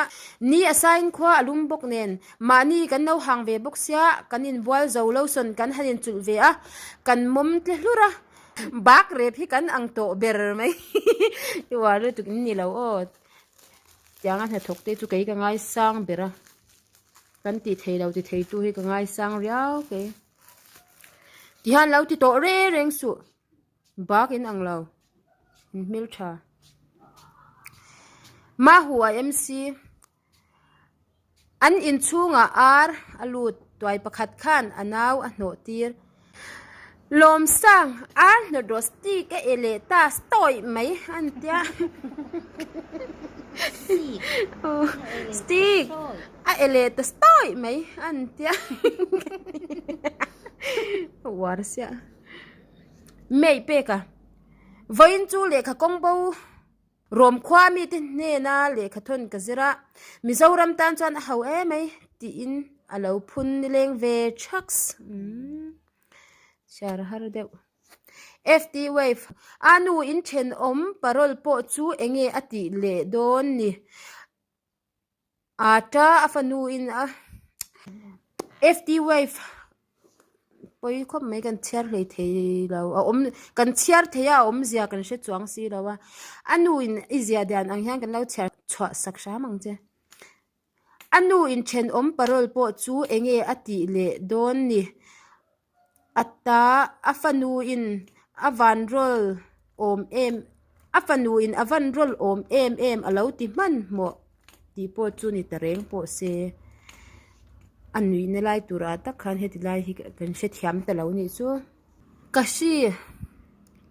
ni a sain khua a lum bawk nen mahni kan lo hang ve bawk sia kan inbual zo lo sawn kan han inchulh ve a kan mawm tle hlur a. Bak rep hi kan ang tawh ber mai i uar lutuk in ni lo aw tianga hnathawk te chu kei ka ngaisang ber a kan tih thei lo ti thei tu hi ka ngaisang riau kei tihian lo ti tawh reng reng suh bak in ang lo in hmeltha Mahua MC An inchhungah ar a lut tuai pakhat khan a nau a hnawh tir. Lawmsang, ar hnawt rawh stick a e leh ta stawih mai a ni tia. Stick a e leh ta stawih mai a ni tia. Uar siah. Mei pek a, vawiin chu lehkha kawng bo. Rom khua mite hnena lehkha thawn ka zir a, Mizoram tan chuan a ho em mai tiin a lo phun nileng ve thaks. Umm chhiar har deuh. FT Wave, A nu in thenawm parole pawh chu enge a tih leh dawn ni? Ata a fanu in a FT Wave pawi khawp mai kan chhiar hlei thei lo a awm kan chhiar thei a a awmzia kan hre chuang si lo a a nu in i ziah dan ang hian kan lo chhiar chhuah sak hram ang che a nu in thenawm parole pawh chu enge a tih leh dawn ni. Ata a fanu in a van rawl awm em a fanu in a van rawl awm em em a lo ti hmanhmawh tih pawh chu ni ta reng pawh se a nuihna lai turah tak khan heti lai hi kan hrethiam ta lo nih chu ka hri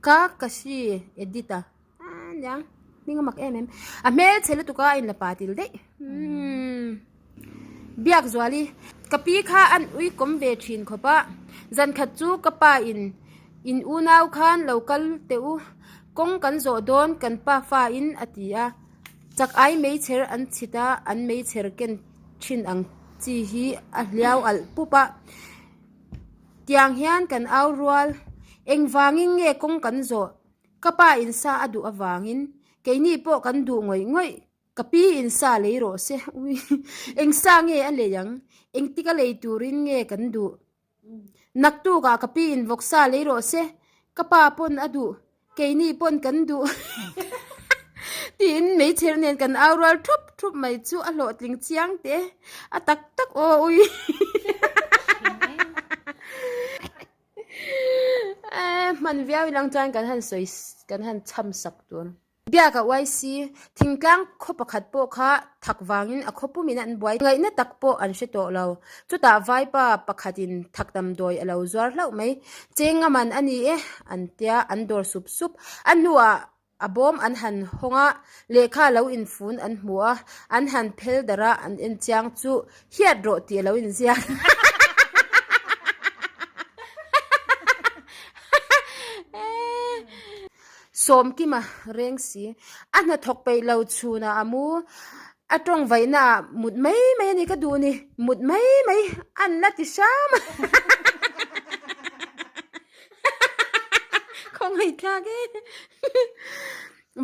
ka ka hri edit a aniang hming a mak em em a hmelchhe lutuk a a inla pa til daih umm biak zuali ka pi kha an ui kawm ve thin khawp a zan khat chu ka pa in in unau khan lo kal teh u kawng kan zawh dawn kan pa fa in a ti a chak ai meichher an chhit a an meichher ken thin ang chi hi a hliau alh pup a. Tiang hian kan au rual engvangin nge kawng kan zawh Ka pa in sa a duh avangin keini pawh kan duh ngawih ngawih, ka pi in sa lei rawh se, ui eng sa nge a lei ang, engtik a lei turin nge kan duh, naktukah ka pi in vawk sa lei rawh se, ka pa pawn a duh, keini pawn kan duh tiin meichher nen kan au rual thup thup mai chu a hlawhtling chiang teh a tak tak aw ui. Hman viau ilang chuan kan han sawi kan han chham sak tur. Biaka YC, Thingtlang khaw pakhat pawh kha thak vangin a khaw pumin an buai ngaihna tak pawh an hre tawh lo. Chutah vaipa pakhatin thak damdawi a lo zuar hlauh mai. Cheng nga man a ni e, an tia an dawr sup sup. A hnuah a bawm an han hawng a, lehkha lo infun an hmu a, an han phel darh a, an en chiang chu hiat rawh tih a lo inziak. Sawmkima reng si. A hnathawk peih lo chhunah a mu. A tawng vaihna ah mut mai mai a ni ka duh ni. Mut mai mai an la ti hram a. Khawngaihthlak e.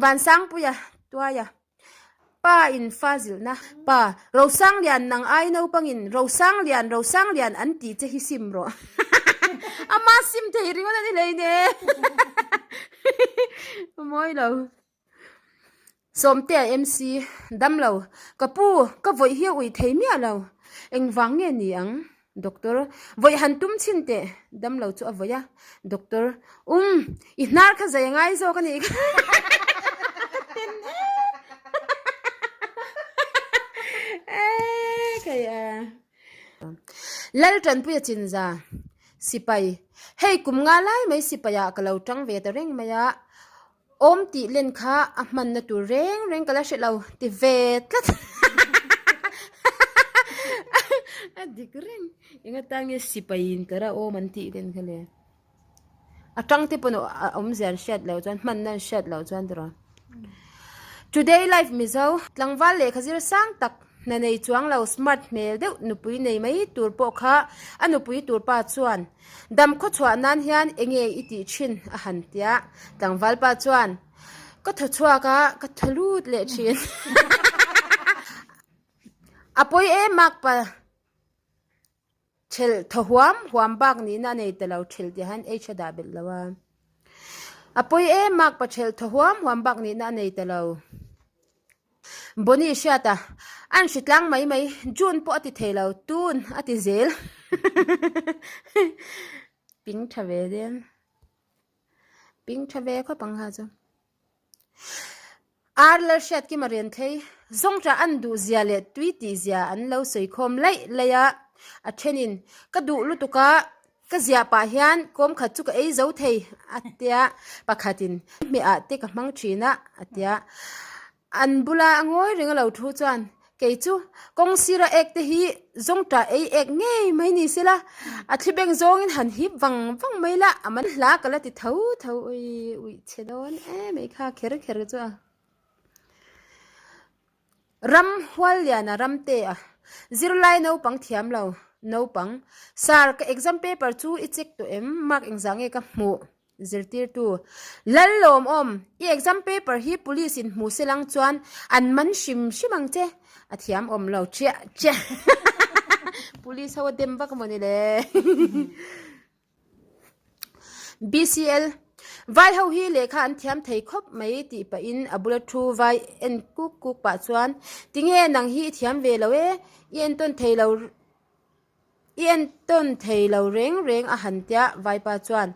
Vansangpuia tuaia pa in fa zilhna pa Rosanglian nang ai naupangin Rosanglian Rosanglian an tih che hi sim rawh. Ama sim thei ringawt a ni hleine. Mawi lo. Sawmtea MC, Damlo, ka pu, ka vawih hi a uih thei miah lo. Engvang nge ni ang? Doctor, Vawih han tum chhin teh. Damlo chu a vawih a. Doctor, Um, i hnar kha zai a ngai zawk a nih kha. Ka ten e. Kei a. Lal Tanpuia Chinza, Sipai, Hei kum nga lai mai sipaiah ka lo tang ve ta reng mai a. Awm tih len kha a hmanna tur reng reng ka la hre lo ti ve tlat. A dik reng. Eng atan nge sipai in kar a awm an tih len kha le. A tang te pawn a awmzia an hriat loh chuan hmanna an hriat loh chuan tiraw. Today life Mizo tlangval lehkha zir sang tak hna nei chuang lo smart hmel deuh nupui nei mai tur pawh kha a nupui tur pa chuan Dam khaw chhuah nan hian enge i tih thin a han tia. Tlangval pa chuan, Ka thaw chhuak a, ka thaw lut leh thin. A pawi em mak pa thelh thaw huam huam bak nihna a nei ta lo thelh tih hian H a dah belh lo a. A pawi em mak pa thelh thaw huam huam bak nihna a nei ta lo. Bonnie hriat a, an hri tlang mai mai, June pawh a ti thei lo, tun a ti zel. Ping tha ve den. Ping tha ve khawp ang kha chu. Ar lal hriat kim a rian thlei. Zawngṭah an duh zia leh tui tih zia an lo sawi khawm laih laih a, a thenin ka duh lutuk a, Ka ziah pah hian kawm khat chu ka ei zo thei a tia, pakhatin hmehah te ka hmang thin a a tia. An bula a ngawi reng a lo thu chuan kei chu kawng sira ek te hi zawngṭah ei ek ngei mai ni sela, a thli beng zawngin han hip vang vang mai la, a man hla ka la ti tho tho ui uih chhe dawn em mai kha kher kher chu a. Ram Hualliana Ramtea, Zirlai naupang thiam lo, naupang, Sir, ka exam paper chu i check tawh em? Mark engzah nge ka hmuh? Zirtirtu, Lal lawmawm, i exam paper hi police in hmu se lang chuan an man hrim hrim ang che. A thiam awm lo chiah chiah. Police ho a dem vak amaw ni le. BCL, Vai ho hi lehkha an thiam thei khawp mai tih pahin a bula thu vai en kuk kuk pah chuan tinge nang hi i thiam ve lo e, i entawn thei lo i entawn thei lo reng reng a han tia vaipa chuan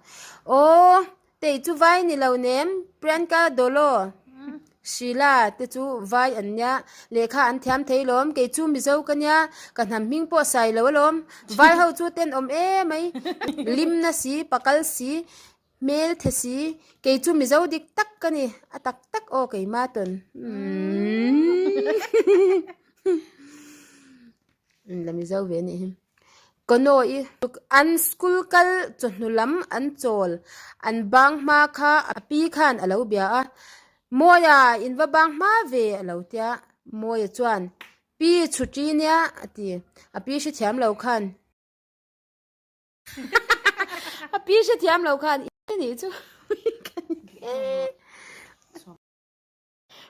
aw tei chu vai ni lo nem Priyanka Dolo Sheila te chu vai an nia, lehkha an thiam thei lawm, kei chu Mizo ka nia, ka hnam hming pawh sai lo alawm, vai ho chu tenawm emai, limna si, pakal si, hmel the si, kei chu Mizo dik tak ka ni, a tak tak aw keima tawn. La Mizo ve anih hi. Kanawi an school kal chawhnu lam an chawl an bang hma kha a pi khan a lo bia a Mawia in va bang hma ve a lo tia Mawia chuan pi chhuti nia a ti a pi hrethiam lo khan a pi hrethiam lo khan i nih chu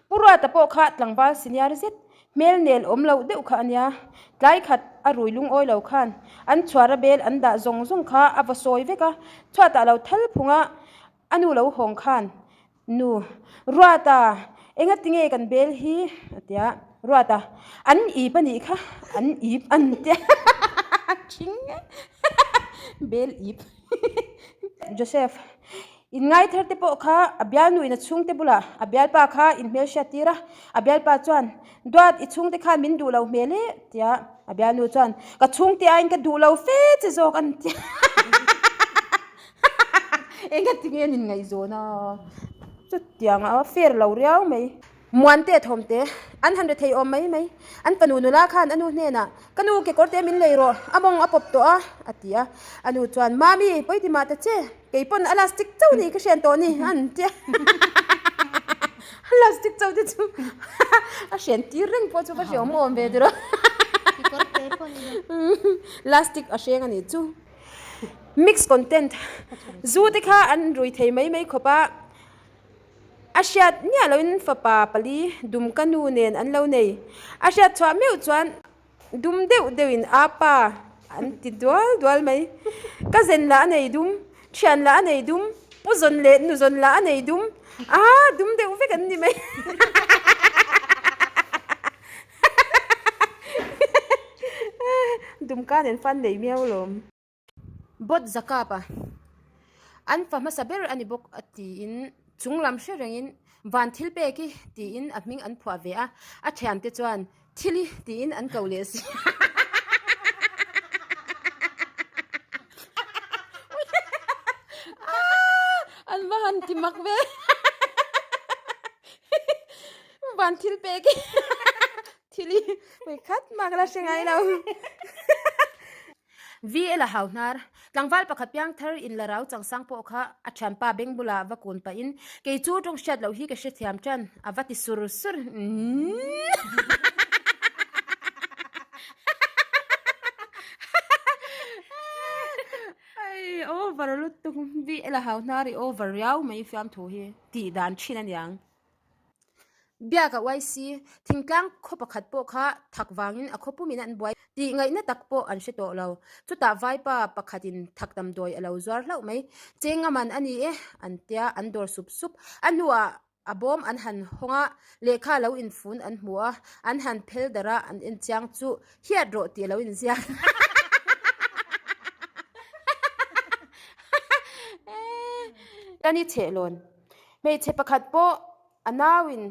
Pu Ruata pawh kha tlangval senior zet hmel nel awm loh deuh kha a nia. Tlai khat a rui lungawi lo khan an chhuara bel an dah zawng zawng kha a va sawi vek a, chhuatah lo thal phung a, a nu lo hawng khan, Nu, Ruata, engati nge kan bel hi? a ti a, Ruata, an ip a nih kha, an ip an tia ṭhing e, bel ip. Joseph. Inngai thar te pawh kha a bialnuin a chhungte bulah a bialpa kha inhmelhriat tir a, a bialpa chuan, Duat, i chhungte khan min duh lo hmel e, tia a bialnu chuan, Ka chhungte aiin ka duh lo fe che zawk an ti. Engati nge an inngaihzawn a? Chutiang a fair lo riau mai. Muante a thawm te, an han rethei awm mai mai. An fanu nula khan a nu hnenah, Ka nu kekawr te min lei rawh, a mawng a pawp tawh a, a ti a. A nu chuan, Mami, pawi ti mah ta che, kei pawn a lastic chauh ni ka hrian tawh ni, an ti a. A lastic chauh te chu a hrian tir reng pawh chu va hre awm awm ve tiraw. Lastic a hreng a nih chu. Mix content, Zu te kha an rui thei mai mai khawp a. A hriat miah loin fapa pali dum ka nu nen an lo nei. A hriat chhuah meuh chuan dum deuh deuhin a pa an ti dual dual mai. Ka zen lah a nei dum, thian lah a nei dum, pu zawn leh nu zawn lah a nei dum, aa dum deuh vek an ni mai. Dum ka nen fan nei miau lawm. Bot Zakap a, an fa hmasa ber a ni bawk a tiin chung lam hre rengin van thil pek i tiin a hming an phuah ve a, a thiante chuan thil i tiin an ko leh si. An va han ti mak ve. Van thil pek i thil i hei khat mah ka la hre ngai lo. VL a hau hnar. Tlangval pakhat piang thar in la rau changsang pawh kha a thianpa beng bulah va kun pahin, Kei chu tawng hriat loh hi ka hrethiam tan, a va ti sur sur. Ai over lutuk, VL a hau hnar i over riau mai fiamthu hi tih dan thin aniang. Biak a uai si, thingtlang khaw pakhat pawh kha thak vangin a khaw pumin an buai tih ngaihna tak pawh an hre tawh lo. Chutah vaipa pakhatin thak damdawi a lo zuar hlauh mai. Cheng a man a ni e, an tia an dawr sup sup. A hnuah a bawm an han hawng a, lehkha lo infun an hmu a, an han phel darh a, an enchiang chu hiat rawh tih a lo inziak. Ka ni chhehlawn. Hmeichhe pakhat pawh a nauin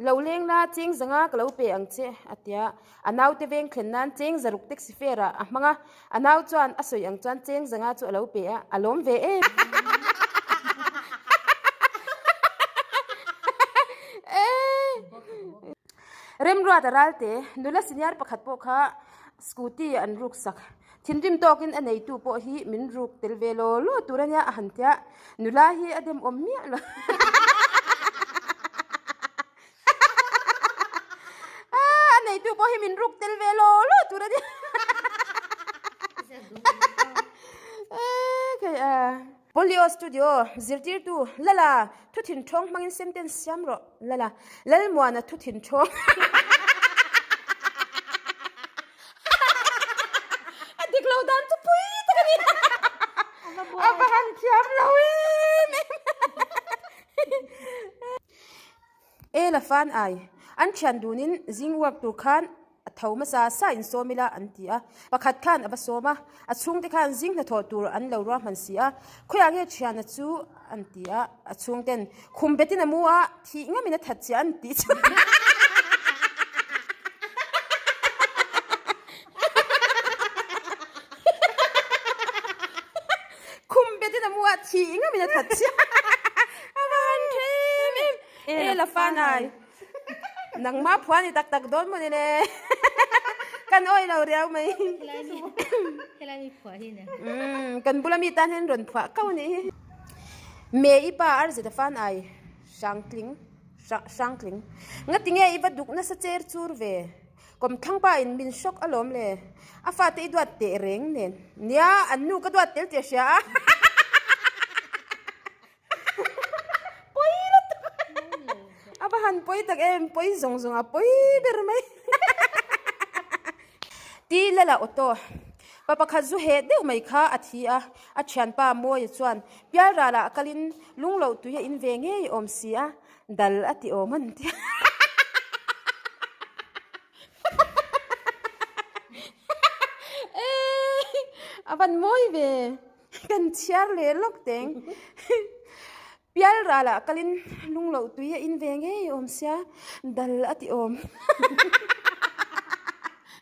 lo leng la cheng zanga ka lo pe ang che a ti a, a naute veng thlen nan cheng zaruk taxi fare ah a hmang a, a nau chuan a sawi ang chuan cheng zanga chu a lo pe a, a lawm ve em. Remruat a ralte, nula senior pakhat pawh kha scooty an ruk sak. Thinrim tawkin a neitu pawh hi min ruk tel ve law law tur ania a han tia, nula hi a dem awm miah lo. A neitu pawh hi min ruk tel ve law law tur ania. Polio Studio zirtirtu Lala thu thin thawng hmangin sentence siam rawh Lala Lalmuana thu thin thawng. A dik lo dan chu pui tak a ni. A va han thiam lo em em. E la fan ai. An thian dunin zing work tur khan a tho hmasa sa in sawm ila an ti a. Pakhat khan a va sawm a. A chhungte khan zing hnathawh tur an lo ruahman si a. Khawiah nge thiana chu an ti a. A chhungten khum betin a mu a, thih ngamin a that chiah an tih chu. Khum betin a mu a, thih ngamin a that chiah. A va han ṭhem em! E la fanai. Nangmah phuan i tak tak dawn maw ni le. Kan awih lo riau mai. Helai mi phuah hi nia. Kan bula mi tan hian rawn phuah kau ni hi. Me i pa ar zet a fan ai hrangtling hrangtling. Ngati nge i va duk nasa cher chur ve. Kawmthlang pa in min hrawk alawm le. A fate i duat teh reng nen. Nia an nu ka duat tel tih a hria a. Pawi lutuk a va han pawi tak em pawi zawng zawng a pawi ber mai ti lala auto pa pakhat zu heh deuh mai kha a thi a a thianpa Mawia chuan pialral ah kalin lung loh tui a in ve ngei awm si a dal a ti awm an ti a. A van mawi ve. Kan chhiar leh lawk teng. Pial ralah kalin lung loh tui a in ve ngei awm sia, dal a ti awm.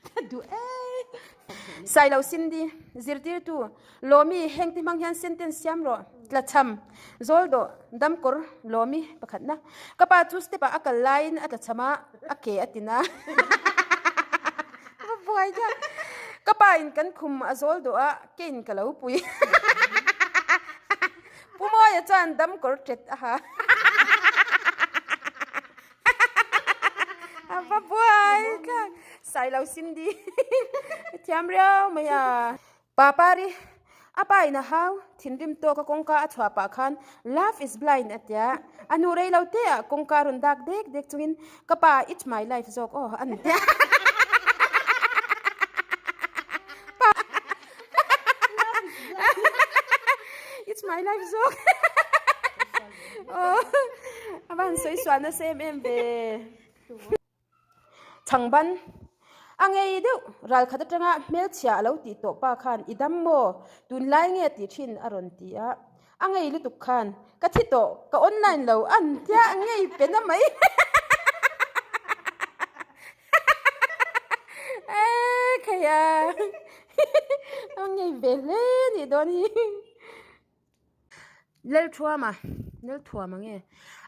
Ka duh e. Sailo Cindy, zirtirtu, Lawmi, heng ti hmang hian sentence siam rawh. Tlachham, zawl dawh, damkawr, Lawmi, pakhatna. Ka pa chu step ah a kal laiin a tlachham a, a ke a tin a. Va buai deuh. Ka pa in kan khum a zawl dawh a, ke in ka lo pui. Pu Mawia chuan damkawr tet a ha. A va buai thlak. Sailo Cindy. Thiam riau mai a. Papari, a pa in a hau, thinrim tawk a kawngka a chhuah pah khan Love is blind a tia. A hnu rei lo te ah kawngka a rawn dak dek dek chungin Ka pa, it's my life zawk aw a ni tia. It's my life zawk. Aw, a van sawi sual nasa em em ve. Chhangban, A ngei deuh, ral khat atanga hmelchhia a lo tih tawh pa khan i dam maw? Tunlai nge tih thin a rawn ti a. A ngei lutuk khan, Ka thi tawh, ka online lo an tia a ngei pe na mai. Khaia, a ngei ve hle nih dawn hi. Lalthuama, Lalthuama nge?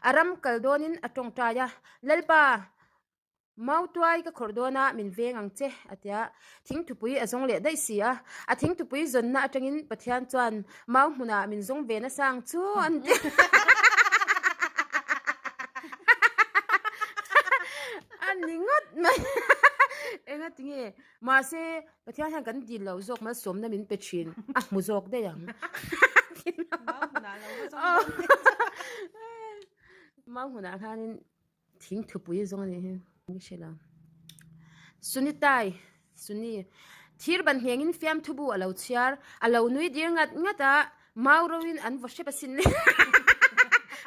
A ram kal dawnin a tawngtai a, Lalpa, Mautuai ka khawrh dawna min veng ang che, a ti a. Thingthupui a zawng leh daih si a. A thingthupui zawnna atangin Pathian chuan mau hmunah min zawng ve nasa ang chu an ti a. A ni ngawt mai. Engati nge? Mahse, Pathian hian kan dil lo zawk malsawmna min pe thin a hmu zawk daih ang. Mau hmunah khanin thing thupui zawng a nih hi ka hre lo. Sunitai Suni thir ban nghengin fiamthu bu a lo chhiar a lo nui dir ngat ngat a mau ro in an vaw hrep asin le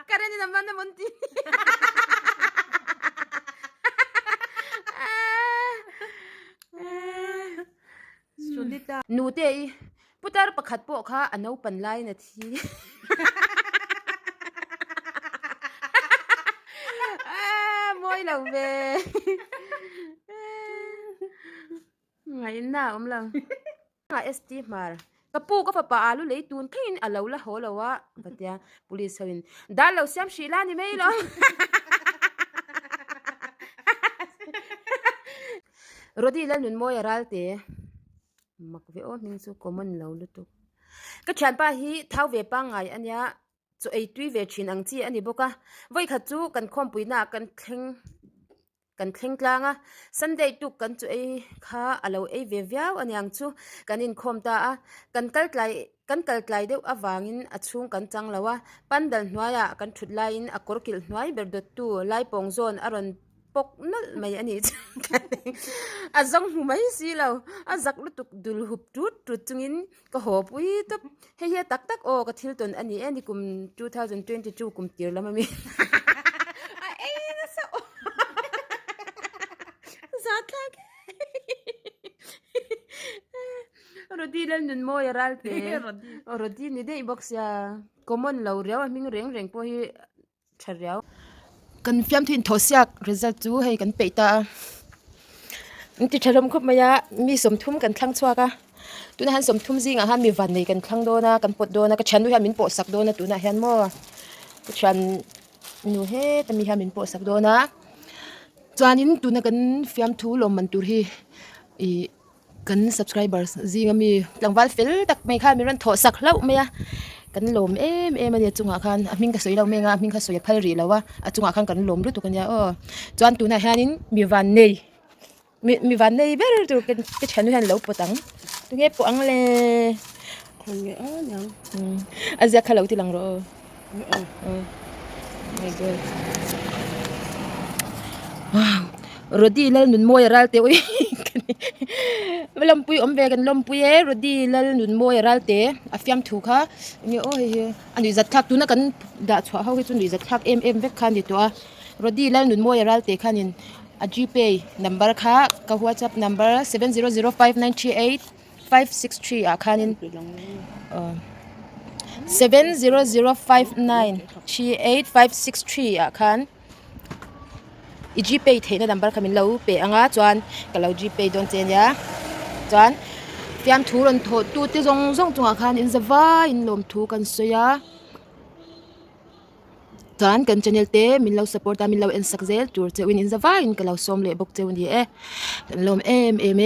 current in a man a mawn ti. Sunita. Nute i putar pakhat pawh kha a naupan laiin a thi. Mawi lo ve. Ngaihna a awm lo. ST Hmar. Ka pu ka fapa alu lei tun thlengin a lo la haw lo a va tia police ho in dal lo siam hrih la ni mai lo. Rody Lalnunmawia Ralte mak ve aw hming chu common lo lutuk. Ka thianpa hi thau ve pangngai a nia chaw ei tui ve thin ang chi a ni bawk a vawikhat chu kan khawmpuina ah kan thleng kan thleng tlang a Sunday tuk kan chaw ei kha a lo ei ve viau a niang chu kan inkhawm ta a kan kal tlai kan kal tlai deuh avangin a chhung kan chang lo a pandal hnuaiah kan thut laiin a kawr kilh hnuai ber dawttu laipawng zawn a rawn pawk nawlh mai a nih chu a zawng hmu mai si lo a zak lutuk dul hup tut tut chungin ka haw pui tawp hei hi a tak tak aw ka thil tawn a ni e ni kum 2022 kum tir lam ami a ei nasa aw za thlak Rody Lalnunmawia Ralte Rody ni daih bawk sia common lo riau a hming reng reng pawh hi tha riau. Kan fiamthu inthawhsiak result chu hei kan peih ta a, an ti tha hlawm khawp mai a, mi sawmthum kan thlang chhuak a, tunah hian sawmthum zingah hian mi vannei kan thlang dawn a, kan pawt dawn a, ka thiannu hian min pawh sak dawn a tunah hian maw ka thiannu heta mi hian min pawh sak dawn a, chuanin tuna kan fiamthu lawmman tur hi ih. Kan subscribers zinga mi tlangval fel tak mai khan min rawn thawh sak hlauh mai a, kan lawm em em a nia chungah khan a hming ka sawi lo mai ang a, a hming kha sawi a phal rih lo a, a chungah khan kan lawm lutuk a nia aw. Chuan tunah hianin mi van nei mi mi van nei ber tur ka ka thiannu hian lo pawt ang, tunge pawh ang le? A ziak kha lo ti lang rawh aw. My God. Wow. Rody Lalnunmawia Ralte ui lawmpui awm ve kan lawmpui e Rody Lalnunmawia Ralte a fiamthu kha enge aw hei hi a nuih zat thlak tuna kan dah chhuah ho hi chu nuih zat thlak em em vek kha a ni tawh a Rody Lalnunmawia Ralte khanin a gpay number kha ka whatsapp number 7005938563 ah khanin. 7005938563 ah khan i gpay theihna number kha min lo pe ang a chuan ka lo gpay dawn che ania chuan fiamthu rawn thawh tu te zawng zawng chungah khan in za vaiin lawmthu kan sawi a chuan kan channel te min lo support a min lo en sak zel tur cheuhin in za vaiin ka lo sawm leh bawk cheu a ni e kan lawm em em e.